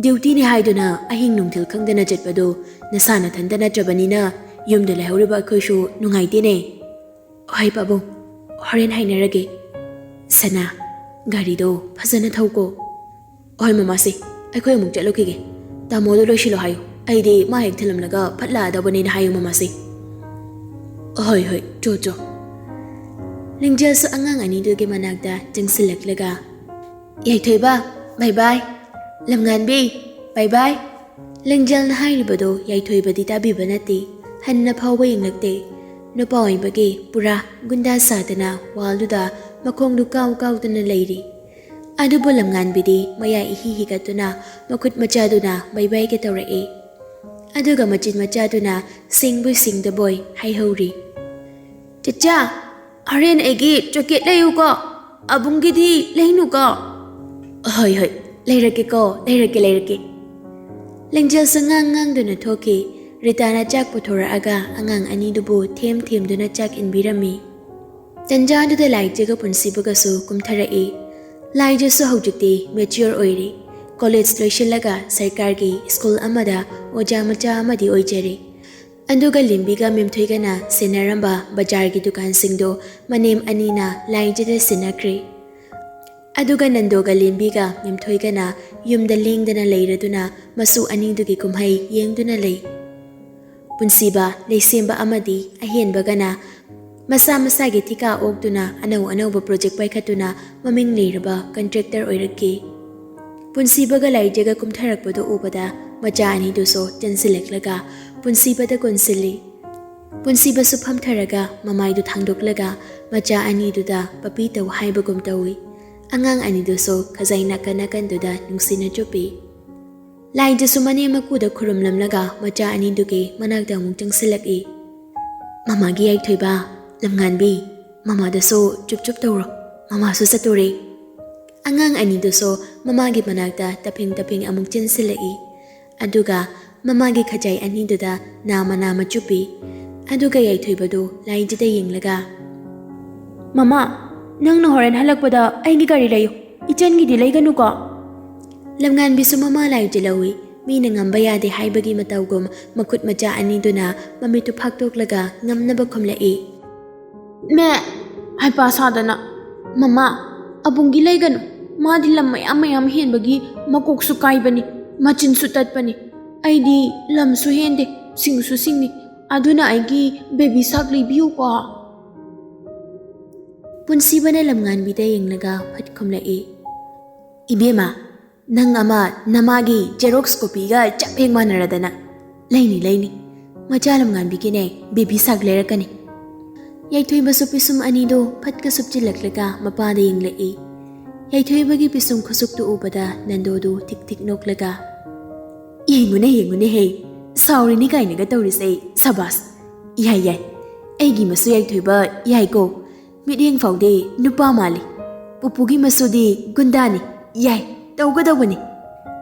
ꯗ꯭ꯌꯨꯇꯤꯅꯦ ꯍꯥꯏꯗꯨꯅ ꯑꯍꯤꯡ ꯅꯨꯡꯊꯤꯜ ꯈꯪꯗꯅ ꯆꯠꯄꯗꯨ ꯅꯁꯥ ꯅꯊꯟꯇ ꯅꯠꯇ꯭ꯔꯕꯅꯤꯅ ꯌꯨꯝꯗ ꯂꯩꯍꯧꯔꯤꯕ ꯑꯩꯈꯣꯏꯁꯨ ꯅꯨꯡꯉꯥꯏꯇꯦꯅꯦ꯫ ꯍꯣꯏ ꯄꯥꯕꯨꯡ, ꯍꯣꯔꯦꯟ ꯍꯥꯏꯅꯔꯒꯦ꯫ ꯁꯅꯥ, ꯒꯥꯔꯤꯗꯣ ꯐꯖꯅ ꯊꯧꯀꯣ"꯫ "ꯍꯣꯏ ꯃꯃꯥꯁꯤ, ꯑꯩꯈꯣꯏ ꯑꯃꯨꯛ ꯆꯠꯂꯨꯈꯤꯒꯦ꯫ ꯇꯥꯃꯣꯗꯣ ꯂꯣꯏꯁꯤꯜꯂꯣ ꯍꯥꯏꯌꯨ, ꯑꯩꯗꯤ ꯃꯥ ꯍꯦꯛ ꯊꯤꯜꯂꯝꯂꯒ ꯐꯠ ꯂꯥꯛꯑꯗꯕꯅꯦꯅ ꯍꯥꯏꯌꯨ ꯃꯃꯥꯁꯤ"꯫ "ꯍꯣꯏ ꯍꯣꯏ, ꯆꯣ ꯆꯣ"꯫ ꯂꯤꯡꯖꯦꯜꯁꯨ ꯑꯉꯥꯡ ꯑꯅꯤꯗꯨꯒꯤ ꯃꯅꯥꯛꯇ ꯆꯪꯁꯤꯜꯂꯛꯂꯒ, "ꯌꯥꯏꯊꯣꯏꯕ, bye bye꯫ ꯂꯝꯉꯥꯟꯕꯤ, bye bye"꯫ ꯂꯤꯡꯖꯦꯜꯅ ꯍꯥꯏꯔꯤꯕꯗꯨ ꯌꯥꯏꯊꯣꯏꯕꯗꯤ ꯇꯥꯕꯤꯕ ꯅꯠꯇꯦ꯫ ꯍꯟꯅ ꯐꯥꯎꯕ ꯌꯦꯡꯂꯛꯇꯦ꯫ ꯅꯨꯄꯥ ꯑꯣꯏꯕꯒꯤ ꯄꯨꯔꯥ ꯒꯨꯟꯗꯥ ꯁꯥꯗꯅ ꯋꯥꯜꯗꯨꯗ ꯃꯈꯣꯡꯗꯨ ꯀꯥꯎ ꯀꯥꯎꯗꯅ ꯂꯩꯔꯤ꯫ ꯑꯗꯨꯕꯨ ꯂꯝꯉꯥꯟꯕꯤꯗꯤ ꯃꯌꯥ ꯏꯍꯤ ꯍꯤꯒꯠꯇꯨꯅ ꯃꯈꯨꯠ ꯃꯆꯥꯗꯨꯅ bye bye ꯒ ꯇꯧꯔꯛꯏ꯫ ꯑꯗꯨꯒ ꯃꯆꯤꯟ ꯃꯆꯥꯗꯨꯅ ꯁꯤꯡꯕꯣꯏ ꯁꯤꯡꯗꯕꯣꯏ ꯍꯥꯏꯍꯧꯔꯤ꯫ "ꯆꯆꯥ, ꯍꯣꯔꯦꯟ ꯑꯩꯒꯤ ꯆꯣꯀꯦꯠ ꯂꯩꯌꯨꯀꯣ, ꯑꯕꯨꯡꯒꯤꯗꯤ ꯂꯩꯅꯨꯀꯣ"꯫ "ꯍꯣꯏ ꯍꯣꯏ, ꯂꯩꯔꯛꯀꯦꯀꯣ, ꯂꯩꯔꯛꯀꯦ, ꯂꯩꯔꯛꯀꯦ"꯫ ꯂꯤꯡꯖꯦꯜꯁꯨ ꯉꯥꯡ ꯉꯥꯡꯗꯨꯅ ꯊꯣꯛꯈꯤ꯫ ꯔꯤꯇꯥꯅ ꯆꯥꯛ ꯄꯨꯊꯣꯔꯛꯑꯒ ꯑꯉꯥꯡ ꯑꯅꯤꯗꯨꯕꯨ ꯊꯦꯝ ꯊꯦꯝꯗꯨꯅ ꯆꯥꯛ ꯏꯟꯕꯤꯔꯝꯃꯤ꯫ ꯇꯟꯖꯥꯗꯨꯗ ꯂꯥꯏꯖꯒ ꯄꯨꯟꯁꯤꯕꯒꯁꯨ ꯀꯨꯝꯊꯔꯛꯏ꯫ ꯂꯥꯏꯖꯁꯨ ꯍꯧꯖꯤꯛꯇꯤ mature ꯑꯣꯏꯔꯦ꯫ ꯀꯣꯂꯦꯖ ꯂꯣꯏꯁꯤꯜꯂꯒ ꯁꯔꯀꯥꯔꯒꯤ ꯁ꯭ꯀꯨꯜ ꯑꯃꯗ ꯑꯣꯖꯥ ꯃꯆꯥ ꯑꯃꯗꯤ ꯑꯣꯏꯖꯔꯦ꯫ ꯑꯗꯨꯒ ꯂꯦꯝꯕꯤꯒ ꯃꯦꯝꯊꯣꯏꯒꯅ ꯁꯦꯟꯅꯔꯝꯕ ꯕꯖꯥꯔꯒꯤ ꯗꯨꯀꯥꯟꯁꯤꯡꯗꯣ ꯃꯅꯦꯝ ꯑꯅꯤꯅ ꯂꯥꯏꯖꯗ ꯁꯤꯟꯅꯈ꯭ꯔꯦ꯫ ꯑꯗꯨꯒ ꯅꯟꯗꯣꯒ ꯂꯦꯝꯕꯤꯒ ꯃꯦꯝꯊꯣꯏꯒꯅ ꯌꯨꯝꯗ ꯂꯦꯡꯗꯅ ꯂꯩꯔꯗꯨꯅ ꯃꯁꯨ ꯑꯅꯤꯗꯨꯒꯤ ꯀꯨꯝꯍꯩ ꯌꯦꯡꯗꯨꯅ ꯂꯩ꯫ ꯄꯨꯟꯁꯤꯕ, ꯂꯩꯁꯦꯝꯕ ꯑꯃꯗꯤ ꯑꯍꯦꯟꯕꯒꯅ ꯃꯁꯥ ꯃꯁꯥꯒꯤ ꯊꯤꯀꯥ ꯑꯣꯛꯇꯨꯅ ꯑꯅꯧ ꯑꯅꯧꯕ ꯄ꯭ꯔꯣꯖꯦꯛ ꯄꯥꯏꯈꯠꯇꯨꯅ ꯃꯃꯤꯡ ꯂꯩꯔꯕ ꯀꯟꯇ꯭ꯔꯦꯛꯇꯔ ꯑꯣꯏꯔꯛꯈꯤ꯫ ꯄꯨꯟꯁꯤꯕꯒ ꯂꯥꯏꯖꯒ ꯀꯨꯝꯊꯔꯛꯄꯗꯨ ꯎꯕꯗ ꯃꯆꯥ ꯑꯅꯤꯗꯨꯁꯨ ꯆꯦꯟꯁꯤꯜꯂꯛꯂꯒ ꯄꯨꯟꯁꯤꯕꯗ ꯀꯣꯟꯁꯤꯜꯂꯤ꯫ ꯄꯨꯟꯁꯤꯕꯁꯨ ꯐꯝꯊꯔꯒ ꯃꯃꯥꯏꯗꯨ ꯊꯥꯡꯗꯣꯛꯂꯒ ꯃꯆꯥ ꯑꯅꯤꯗꯨꯗ ꯄꯄꯤ ꯇꯧ ꯍꯥꯏꯕꯒꯨꯝ ꯇꯧꯏ꯫ ꯑꯉꯥꯡ ꯑꯅꯤꯗꯨꯁꯨ ꯈꯖꯥꯏ ꯅꯥꯀꯟ ꯅꯥꯀꯟꯗꯨꯗ ꯅꯨꯡꯁꯤꯅ ꯆꯨꯞꯄꯤ꯫ ꯂꯥꯏꯖꯁꯨ ꯃꯅꯦꯝ ꯃꯀꯨꯗ ꯈꯨꯔꯨꯝꯂꯝꯂꯒ ꯃꯆꯥ ꯑꯅꯤꯗꯨꯒꯤ ꯃꯅꯥꯛꯇ ꯑꯃꯨꯛ ꯆꯪꯁꯤꯜꯂꯛꯏ꯫ "ꯃꯃꯥꯒꯤ ꯌꯥꯏꯊꯣꯏꯕ, ꯂꯝꯉꯥꯟꯕꯤ, ꯃꯃꯥꯗꯁꯨ ꯆꯨꯞ ꯆꯨꯞ ꯇꯧꯔꯣ, ꯃꯃꯥꯁꯨ ꯆꯠꯇꯣꯔꯦ꯫" ꯑꯉꯥꯡ ꯑꯅꯤꯗꯨꯁꯨ ꯃꯃꯥꯒꯤ ꯃꯅꯥꯛꯇ ꯇꯞꯐꯤꯡ ꯇꯞꯐꯤꯡ ꯑꯃꯨꯛ ꯆꯦꯟꯁꯤꯜꯂꯛꯏ꯫ ꯑꯗꯨꯒ ꯃꯃꯥꯒꯤ ꯈꯖꯥꯏ ꯑꯅꯤꯗꯨꯗ ꯅꯥꯃ ꯅꯥꯃ ꯆꯨꯞꯄꯤ꯫ ꯑꯗꯨꯒ ꯌꯥꯏꯊꯣꯏꯕꯗꯨ ꯂꯥꯏꯖꯗ ꯌꯦꯡꯂꯒ, "ꯃꯃꯥ, ꯅꯪꯅ ꯍꯣꯔꯦꯟ ꯍꯜꯂꯛꯄꯗ ꯑꯩꯒꯤ ꯒꯥꯔꯤ ꯂꯩꯌꯨ, ꯏꯆꯟꯒꯤꯗꯤ ꯂꯩꯒꯅꯨꯀꯣ꯫" ꯂꯝꯉꯥꯟꯕꯤꯁꯨ ꯃꯃꯥ ꯂꯥꯏꯖ ꯂꯧꯏ꯫ ꯃꯤꯅ ꯉꯝꯕ ꯌꯥꯗꯦ ꯍꯥꯏꯕꯒꯤ ꯃꯇꯧꯒꯨꯝ ꯃꯈꯨꯠ ꯃꯆꯥ ꯑꯅꯤꯗꯨꯅ ꯃꯃꯤꯠꯇꯨ ꯐꯥꯛꯇꯣꯛꯂꯒ ꯉꯝꯅꯕ ꯈꯨꯝꯂꯛꯏ꯫ "ꯃꯦ, ꯍꯩꯄꯥ ꯁꯥꯗꯅ꯫ ꯃꯃꯥ, ꯑꯕꯨꯡꯒꯤ ꯂꯩꯒꯅꯨ꯫ ꯃꯥꯗꯤ ꯂꯝ ꯃꯌꯥꯝ ꯃꯌꯥꯝ ꯍꯦꯟꯕꯒꯤ ꯃꯀꯣꯛꯁꯨ ꯀꯥꯏꯕꯅꯤ, ꯃꯆꯤꯟꯁꯨ ꯇꯠꯄꯅꯤ꯫ ꯑꯩꯗꯤ ꯂꯝꯁꯨ ꯍꯦꯟꯗꯦ, ꯁꯤꯡꯁꯨ ꯁꯤꯡꯉꯤ꯫ ꯑꯗꯨꯅ ꯑꯩꯒꯤ baby shark ꯂꯩꯕꯤꯌꯨꯀꯣ꯫" ꯄꯨꯟꯁꯤꯕꯅ ꯂꯝꯉꯥꯟꯕꯤꯗ ꯌꯦꯡꯂꯒ ꯐꯠ ꯈꯨꯝꯂꯛꯏ, "ꯏꯕꯦꯝꯃ, ꯅꯪ ꯑꯃ ꯅꯃꯥꯒꯤ Xerox copyꯒ ꯆꯞ ꯍꯦꯛ ꯃꯥꯟꯅꯔꯗꯅ꯫ ꯂꯩꯅꯤ, ꯂꯩꯅꯤ꯫ ꯃꯆꯥ ꯂꯝꯉꯥꯟꯕꯤꯒꯤꯅꯦ, baby shark ꯂꯩꯔꯛꯀꯅꯤ꯫" ꯌꯥꯏꯊꯣꯏꯕꯁꯨ ꯄꯤꯁꯨꯝ ꯑꯅꯤꯗꯨ ꯐꯠꯀ ꯁꯨꯞꯆꯤꯜꯂꯛꯂꯒ ꯃꯄꯥꯗ ꯌꯦꯡꯂꯛꯏ꯫ ꯌꯥꯏꯊꯣꯏꯕꯒꯤ ꯄꯤꯁꯨꯝ ꯈꯨꯁꯨꯛꯇꯨ ꯎꯕꯗ ꯅꯟꯗꯣꯗꯨ ꯊꯤꯛ ꯊꯤꯛ ꯅꯣꯛꯂꯒ, "ꯌꯦꯡꯉꯨꯅꯦ, ꯌꯦꯡꯉꯨꯅꯦ ꯍꯦ, ꯁꯥꯎꯔꯤꯅꯤ ꯀꯥꯏꯅꯒ ꯇꯧꯔꯤꯁꯦ, ꯁꯕꯥꯁ꯫ ꯌꯥꯏ, ꯌꯥꯏ, ꯑꯩꯒꯤ ꯃꯁꯨ ꯌꯥꯏꯊꯣꯏꯕ ꯌꯥꯏꯀꯣ꯫ ꯃꯤꯠꯌꯦꯡ ꯐꯥꯎꯗꯤ ꯅꯨꯄꯥ ꯃꯥꯜꯂꯤ꯫ ꯄꯨꯄꯨꯒꯤ ꯃꯁꯨꯗꯤ ꯒꯨꯟꯗꯥꯅꯤ꯫ ꯌꯥꯏ, ꯇꯧꯒꯗꯧꯕꯅꯤ꯫"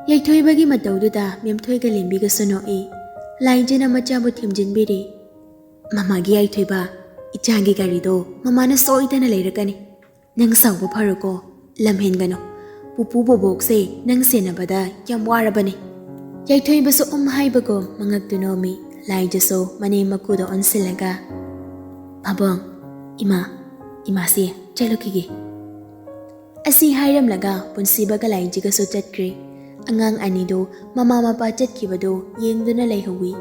ꯌꯥꯏꯊꯣꯏꯕꯒꯤ ꯃꯇꯧꯗꯨꯗ ꯃꯦꯝꯊꯣꯏꯒ ꯂꯦꯝꯕꯤꯒꯁꯨ ꯅꯣꯛꯏ꯫ ꯂꯥꯏꯖꯅ ꯃꯆꯥꯕꯨ ꯊꯦꯝꯖꯤꯟꯕꯤꯔꯤ꯫ "ꯃꯃꯥꯒꯤ ꯌꯥꯏꯊꯣꯏꯕ, "ꯏꯆꯥꯒꯤ ꯒꯥꯔꯤꯗꯣ ꯃꯃꯥꯅ ꯁꯣꯏꯗꯅ ꯂꯩꯔꯛꯀꯅꯤ꯫ ꯅꯪ ꯁꯥꯎꯕ ꯐꯔꯣꯀꯣ, ꯂꯝ ꯍꯦꯟꯒꯅꯨ꯫ ꯄꯨꯄꯨ ꯕꯣꯕꯣꯛꯁꯦ ꯅꯪ ꯁꯦꯟꯅꯕꯗ ꯌꯥꯝ ꯋꯥꯔꯕꯅꯤ꯫" ꯌꯥꯏꯊꯣꯏꯕꯁꯨ ꯎꯝ ꯍꯥꯏꯕꯒꯨꯝ ꯃꯉꯛꯇꯨ ꯅꯣꯝꯃꯤ꯫ ꯂꯥꯏꯖꯁꯨ ꯃꯅꯦꯝ ꯃꯀꯨꯗ ꯑꯣꯟꯁꯤꯜꯂꯒ, "ꯃꯕꯣꯡ, ꯏꯃꯥ, ꯏꯃꯥꯁꯤ ꯆꯠꯂꯨꯈꯤꯒꯦ꯫" ꯑꯁꯤ ꯍꯥꯏꯔꯝꯂꯒ ꯄꯨꯟꯁꯤꯕꯒ ꯂꯥꯏꯖꯒꯁꯨ ꯆꯠꯈ꯭ꯔꯦ꯫ ꯑꯉꯥꯡ ꯑꯅꯤꯗꯨ ꯃꯃꯥ ꯃꯄꯥ ꯆꯠꯈꯤꯕꯗꯨ ꯌꯦꯡꯗꯨꯅ ꯂꯩꯍꯧꯋꯤ꯫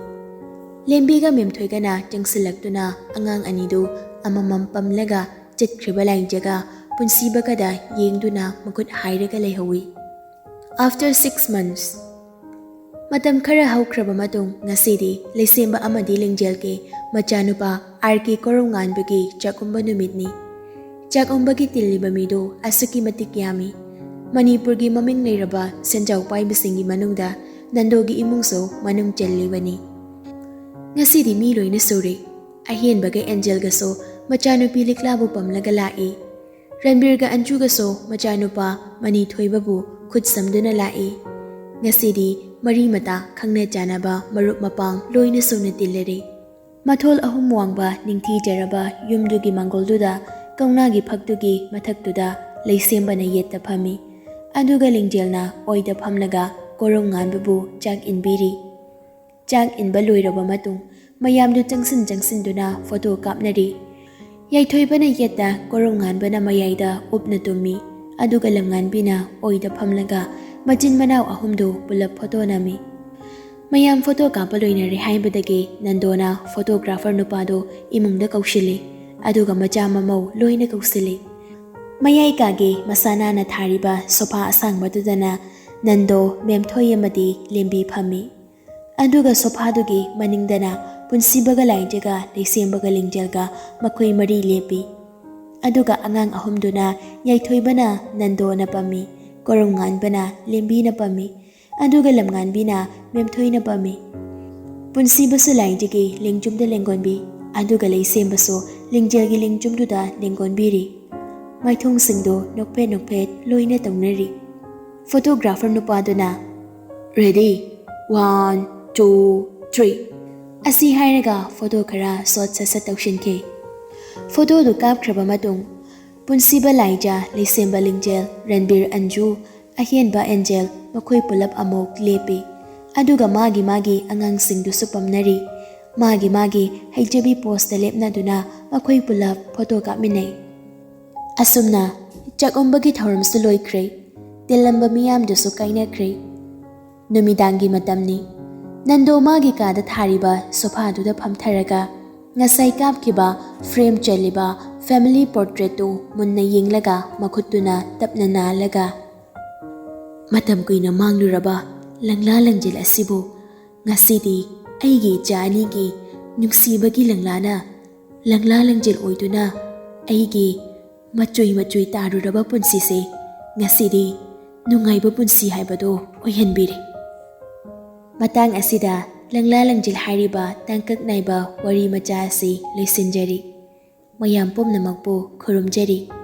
ꯂꯦꯝꯕꯤꯒ ꯃꯦꯝꯊꯣꯏꯒꯅ ꯆꯪꯁꯤꯜꯂꯛꯇꯨꯅ ꯑꯉꯥꯡ ꯑꯅꯤꯗꯨ ꯑꯃꯃꯝ ꯄꯝꯂꯒ ꯆꯠꯈ꯭ꯔꯤꯕ ꯂꯥꯏꯖꯒ ꯄꯨꯟꯁꯤꯕꯒꯗ ꯌꯦꯡꯗꯨꯅ ꯃꯈꯨꯠ ꯍꯥꯏꯔꯒ ꯂꯩꯍꯧꯋꯤ꯫ After six months, ꯃꯇꯝ ꯈꯔ ꯍꯧꯈ꯭ꯔꯕ ꯃꯇꯨꯡ, ꯉꯁꯤꯗꯤ ꯂꯩꯁꯦꯝꯕ ꯑꯃꯗꯤ ꯂꯤꯡꯖꯦꯜꯒꯤ ꯃꯆꯥꯅꯨꯄꯥ ꯑꯥꯔ ꯀꯦ ꯀꯣꯔꯧꯉꯥꯟꯕꯒꯤ ꯆꯥꯛꯎꯝꯕ ꯅꯨꯃꯤꯠꯅꯤ꯫ ꯆꯥꯛꯎꯝꯕꯒꯤ ꯇꯤꯜꯂꯤꯕ ꯃꯤꯗꯨ ꯑꯁꯨꯛꯀꯤ ꯃꯇꯤꯛ ꯌꯥꯝꯃꯤ꯫ ꯃꯅꯤꯄꯨꯔꯒꯤ ꯃꯃꯤꯡ ꯂꯩꯔꯕ ꯁꯦꯟꯖꯥꯎ ꯄꯥꯏꯕꯁꯤꯡꯒꯤ ꯃꯅꯨꯡꯗ ꯅꯟꯗꯣꯒꯤ ꯏꯃꯨꯡꯁꯨ ꯃꯅꯨꯡ ꯆꯜꯂꯤꯕꯅꯤ꯫ ꯉꯁꯤꯗꯤ ꯃꯤ ꯂꯣꯏꯅ ꯁꯨꯔꯦ꯫ ꯑꯍꯦꯟꯕꯒ ꯑꯦꯟꯖꯦꯜꯒꯁꯨ ꯃꯆꯥꯅꯨꯄꯤ ꯂꯤꯛꯂꯥꯕꯨ ꯄꯝꯂꯒ ꯂꯥꯛꯏ꯫ ꯔꯟꯕꯤꯔꯒ ꯑꯟꯖꯨꯒꯁꯨ ꯃꯆꯥꯅꯨꯄꯥ ꯃꯅꯤ ꯊꯣꯏꯕꯕꯨ ꯈꯨꯠ ꯁꯝꯗꯨꯅ ꯂꯥꯛꯏ꯫ ꯉꯁꯤꯗꯤ ꯃꯔꯤ ꯃꯇꯥ, ꯈꯪꯅ ꯆꯥꯟꯅꯕ, ꯃꯔꯨꯞ ꯃꯄꯥꯡ ꯂꯣꯏꯅ ꯁꯨꯅ ꯇꯤꯜꯂꯔꯦ꯫ ꯃꯊꯣꯜ ꯑꯍꯨꯝ ꯋꯥꯡꯕ ꯅꯤꯡꯊꯤꯖꯔꯕ ꯌꯨꯝꯗꯨꯒꯤ ꯃꯥꯡꯒꯣꯜꯗꯨꯗ ꯀꯧꯅꯥꯒꯤ ꯐꯛꯇꯨꯒꯤ ꯃꯊꯛꯇꯨꯗ ꯂꯩꯁꯦꯝꯕꯅ ꯌꯦꯠꯇ ꯐꯝꯃꯤ꯫ ꯑꯗꯨꯒ ꯂꯤꯡꯖꯦꯜꯅ ꯑꯣꯏꯗ ꯐꯝꯂꯒ ꯀꯣꯔꯧꯉꯥꯟꯕꯕꯨ ꯆꯥꯛ ꯏꯟꯕꯤꯔꯤ꯫ ꯆꯥꯛ ꯏꯟꯕ ꯂꯣꯏꯔꯕ ꯃꯇꯨꯡ, ꯃꯌꯥꯝꯗꯨ ꯆꯪꯁꯤꯟ ꯆꯪꯁꯤꯟꯗꯨꯅ ꯐꯣꯇꯣ ꯀꯥꯞꯅꯔꯤ꯫ ꯌꯥꯏꯊꯣꯏꯕꯅ ꯌꯦꯠꯇ, ꯀꯣꯔꯧꯉꯥꯟꯕꯅ ꯃꯌꯥꯏꯗ ꯎꯞꯅ ꯇꯨꯝꯃꯤ꯫ ꯑꯗꯨꯒ ꯂꯝꯉꯥꯟꯕꯤꯅ ꯑꯣꯏꯗ ꯐꯝꯂꯒ ꯃꯆꯤꯟ ꯃꯅꯥꯎ ꯑꯍꯨꯝꯗꯨ ꯄꯨꯂꯞ ꯐꯣꯇꯣ ꯅꯝꯃꯤ꯫ ꯃꯌꯥꯝ ꯐꯣꯇꯣ ꯀꯥꯞꯄ ꯂꯣꯏꯅꯔꯦ ꯍꯥꯏꯕꯗꯒꯤ ꯅꯟꯗꯣꯅ ꯐꯣꯇꯣꯒ꯭ꯔꯥꯐꯔ ꯅꯨꯄꯥꯗꯣ ꯏꯃꯨꯡꯗ ꯀꯧꯁꯤꯜꯂꯤ꯫ ꯑꯗꯨꯒ ꯃꯆꯥ ꯃꯃꯧ ꯂꯣꯏꯅ ꯀꯧꯁꯤꯜꯂꯤ꯫ ꯃꯌꯥꯏ ꯀꯥꯒꯤ ꯃꯁꯥ ꯅꯥꯟꯅ ꯊꯥꯔꯤꯕ ꯁꯣꯐꯥ ꯑꯁꯥꯡꯕꯗꯨꯗꯅ ꯅꯟꯗꯣ, ꯃꯦꯝꯊꯣꯏ ꯑꯃꯗꯤ ꯂꯦꯝꯕꯤ ꯐꯝꯃꯤ꯫ ꯑꯗꯨꯒ ꯁꯣꯐꯥꯗꯨꯒꯤ ꯃꯅꯤꯡꯗꯅ ꯄꯨꯟꯁꯤꯕꯒ ꯂꯥꯏꯖꯒ ꯂꯩꯁꯦꯝꯕꯒ ꯂꯤꯡꯖꯦꯜꯒ ꯃꯈꯣꯏ ꯃꯔꯤ ꯂꯦꯞꯄꯤ꯫ ꯑꯗꯨꯒ ꯑꯉꯥꯡ ꯑꯍꯨꯝꯗꯨꯅ ꯌꯥꯏꯊꯣꯏꯕꯅ ꯅꯟꯗꯣꯅ ꯄꯝꯃꯤ, ꯀꯣꯔꯧꯉꯥꯟꯕꯅ ꯂꯦꯝꯕꯤꯅ ꯄꯝꯃꯤ, ꯑꯗꯨꯒ ꯂꯝꯉꯥꯟꯕꯤꯅ ꯃꯦꯝꯊꯣꯏꯅ ꯄꯝꯃꯤ꯫ ꯄꯨꯟꯁꯤꯕꯁꯨ ꯂꯥꯏꯖꯒꯤ ꯂꯦꯡꯖꯨꯝꯗ ꯂꯦꯡꯒꯣꯟꯕꯤ, ꯑꯗꯨꯒ ꯂꯩꯁꯦꯝꯕꯁꯨ ꯂꯤꯡꯖꯦꯜꯒꯤ ꯂꯦꯡꯖꯨꯝꯗꯨꯗ ꯂꯦꯡꯒꯣꯟꯕꯤꯔꯤ꯫ ꯃꯥꯏꯊꯣꯡꯁꯤꯡꯗꯨ ꯅꯣꯛꯐꯦꯠ ꯅꯣꯛꯐꯦꯠ ꯂꯣꯏꯅ ꯇꯧꯅꯔꯤ꯫ ꯐꯣꯇꯣꯒ꯭ꯔꯥꯐꯔ ꯅꯨꯄꯥꯗꯨꯅ, "Ready, one, two, three" ꯑꯁꯤ ꯍꯥꯏꯔꯒ ꯐꯣꯇꯣ ꯈꯔ ꯁꯣꯠ ꯁꯠ ꯁꯠ ꯇꯧꯁꯤꯟꯈꯤ꯫ ꯐꯣꯇꯣꯗꯨ ꯀꯥꯞꯈ꯭ꯔꯕ ꯃꯇꯨꯡ, ꯄꯨꯟꯁꯤꯕ ꯂꯥꯏꯖꯥ, ꯂꯩꯁꯦꯝꯕ ꯂꯤꯡꯖꯦꯜ, ꯔꯟꯕꯤꯔ ꯑꯟꯖꯨ, ꯑꯍꯦꯟꯕ ꯑꯦꯟꯖꯦꯜ, ꯃꯈꯣꯏ ꯄꯨꯂꯞ ꯑꯃꯨꯛ ꯂꯦꯞꯄꯤ꯫ ꯑꯗꯨꯒ ꯃꯥꯒꯤ ꯃꯥꯒꯤ ꯑꯉꯥꯡꯁꯤꯡꯗꯨꯁꯨ ꯄꯝꯅꯔꯤ꯫ ꯃꯥꯒꯤ ꯃꯥꯒꯤ ꯍꯩꯖꯕꯤ ꯄꯣꯁꯇ ꯂꯦꯞꯅꯗꯨꯅ ꯃꯈꯣꯏ ꯄꯨꯂꯞ ꯐꯣꯇꯣ ꯀꯥꯞꯃꯤꯟꯅꯩ꯫ ꯑꯁꯨꯝꯅ ꯆꯥꯛꯎꯝꯕꯒꯤ ꯊꯧꯔꯝꯁꯨ ꯂꯣꯏꯈ꯭ꯔꯦ꯫ ꯇꯤꯜꯂꯝꯕ ꯃꯤꯌꯥꯝꯗꯨꯁꯨ ꯀꯥꯏꯅꯈ꯭ꯔꯦ꯫ ꯅꯨꯃꯤꯗꯥꯡꯒꯤ ꯃꯇꯝꯅꯤ꯫ ꯅꯟꯗꯣ ꯃꯥꯒꯤ ꯀꯥꯗ ꯊꯥꯔꯤꯕ ꯁꯣꯐꯥꯗꯨꯗ ꯐꯝꯊꯔꯒ ꯉꯁꯥꯏ ꯀꯥꯞꯈꯤꯕ ꯐ꯭ꯔꯦꯝ ꯆꯜꯂꯤꯕ ꯐꯦꯃꯤꯂꯤ ꯄꯣꯔꯇ꯭ꯔꯦꯠꯇꯨ ꯃꯨꯟꯅ ꯌꯦꯡꯂꯒ ꯃꯈꯨꯠꯇꯨꯅ ꯇꯞꯅ ꯅꯥꯜꯂꯒ, "ꯃꯇꯝ ꯀꯨꯏꯅ ꯃꯥꯡꯂꯨꯔꯕ ꯂꯪꯂꯥ ꯂꯪꯖꯤꯜ ꯑꯁꯤꯕꯨ ꯉꯁꯤꯗꯤ ꯑꯩꯒꯤ ꯏꯆꯥ ꯑꯅꯤꯒꯤ ꯅꯨꯡꯁꯤꯕꯒꯤ ꯂꯪꯂꯥꯅ ꯂꯪꯂꯥ ꯂꯪꯖꯤꯜ ꯑꯣꯏꯗꯨꯅ ꯑꯩꯒꯤ ꯃꯆꯨꯏ ꯃꯆꯨꯏ ꯇꯥꯔꯨꯔꯕ ꯄꯨꯟꯁꯤꯁꯦ ꯉꯁꯤꯗꯤ ꯅꯨꯡꯉꯥꯏꯕ ꯄꯨꯟꯁꯤ ꯍꯥꯏꯕꯗꯣ ꯑꯣꯏꯍꯟꯕꯤꯔꯦ"꯫ ꯃꯇꯥꯡ ꯑꯁꯤꯗ ꯂꯪꯂꯥ ꯂꯪꯖꯤꯜ ꯍꯥꯏꯔꯤꯕ ꯇꯥꯡꯀꯛ ꯅꯥꯏꯕ ꯋꯥꯔꯤ ꯃꯆꯥ ꯑꯁꯤ ꯂꯣꯏꯁꯤꯟꯖꯔꯤ꯫ ꯃꯌꯥꯝ ꯄꯨꯝꯅꯃꯛꯄꯨ ꯈꯨꯔꯨꯝꯖꯔꯤ꯫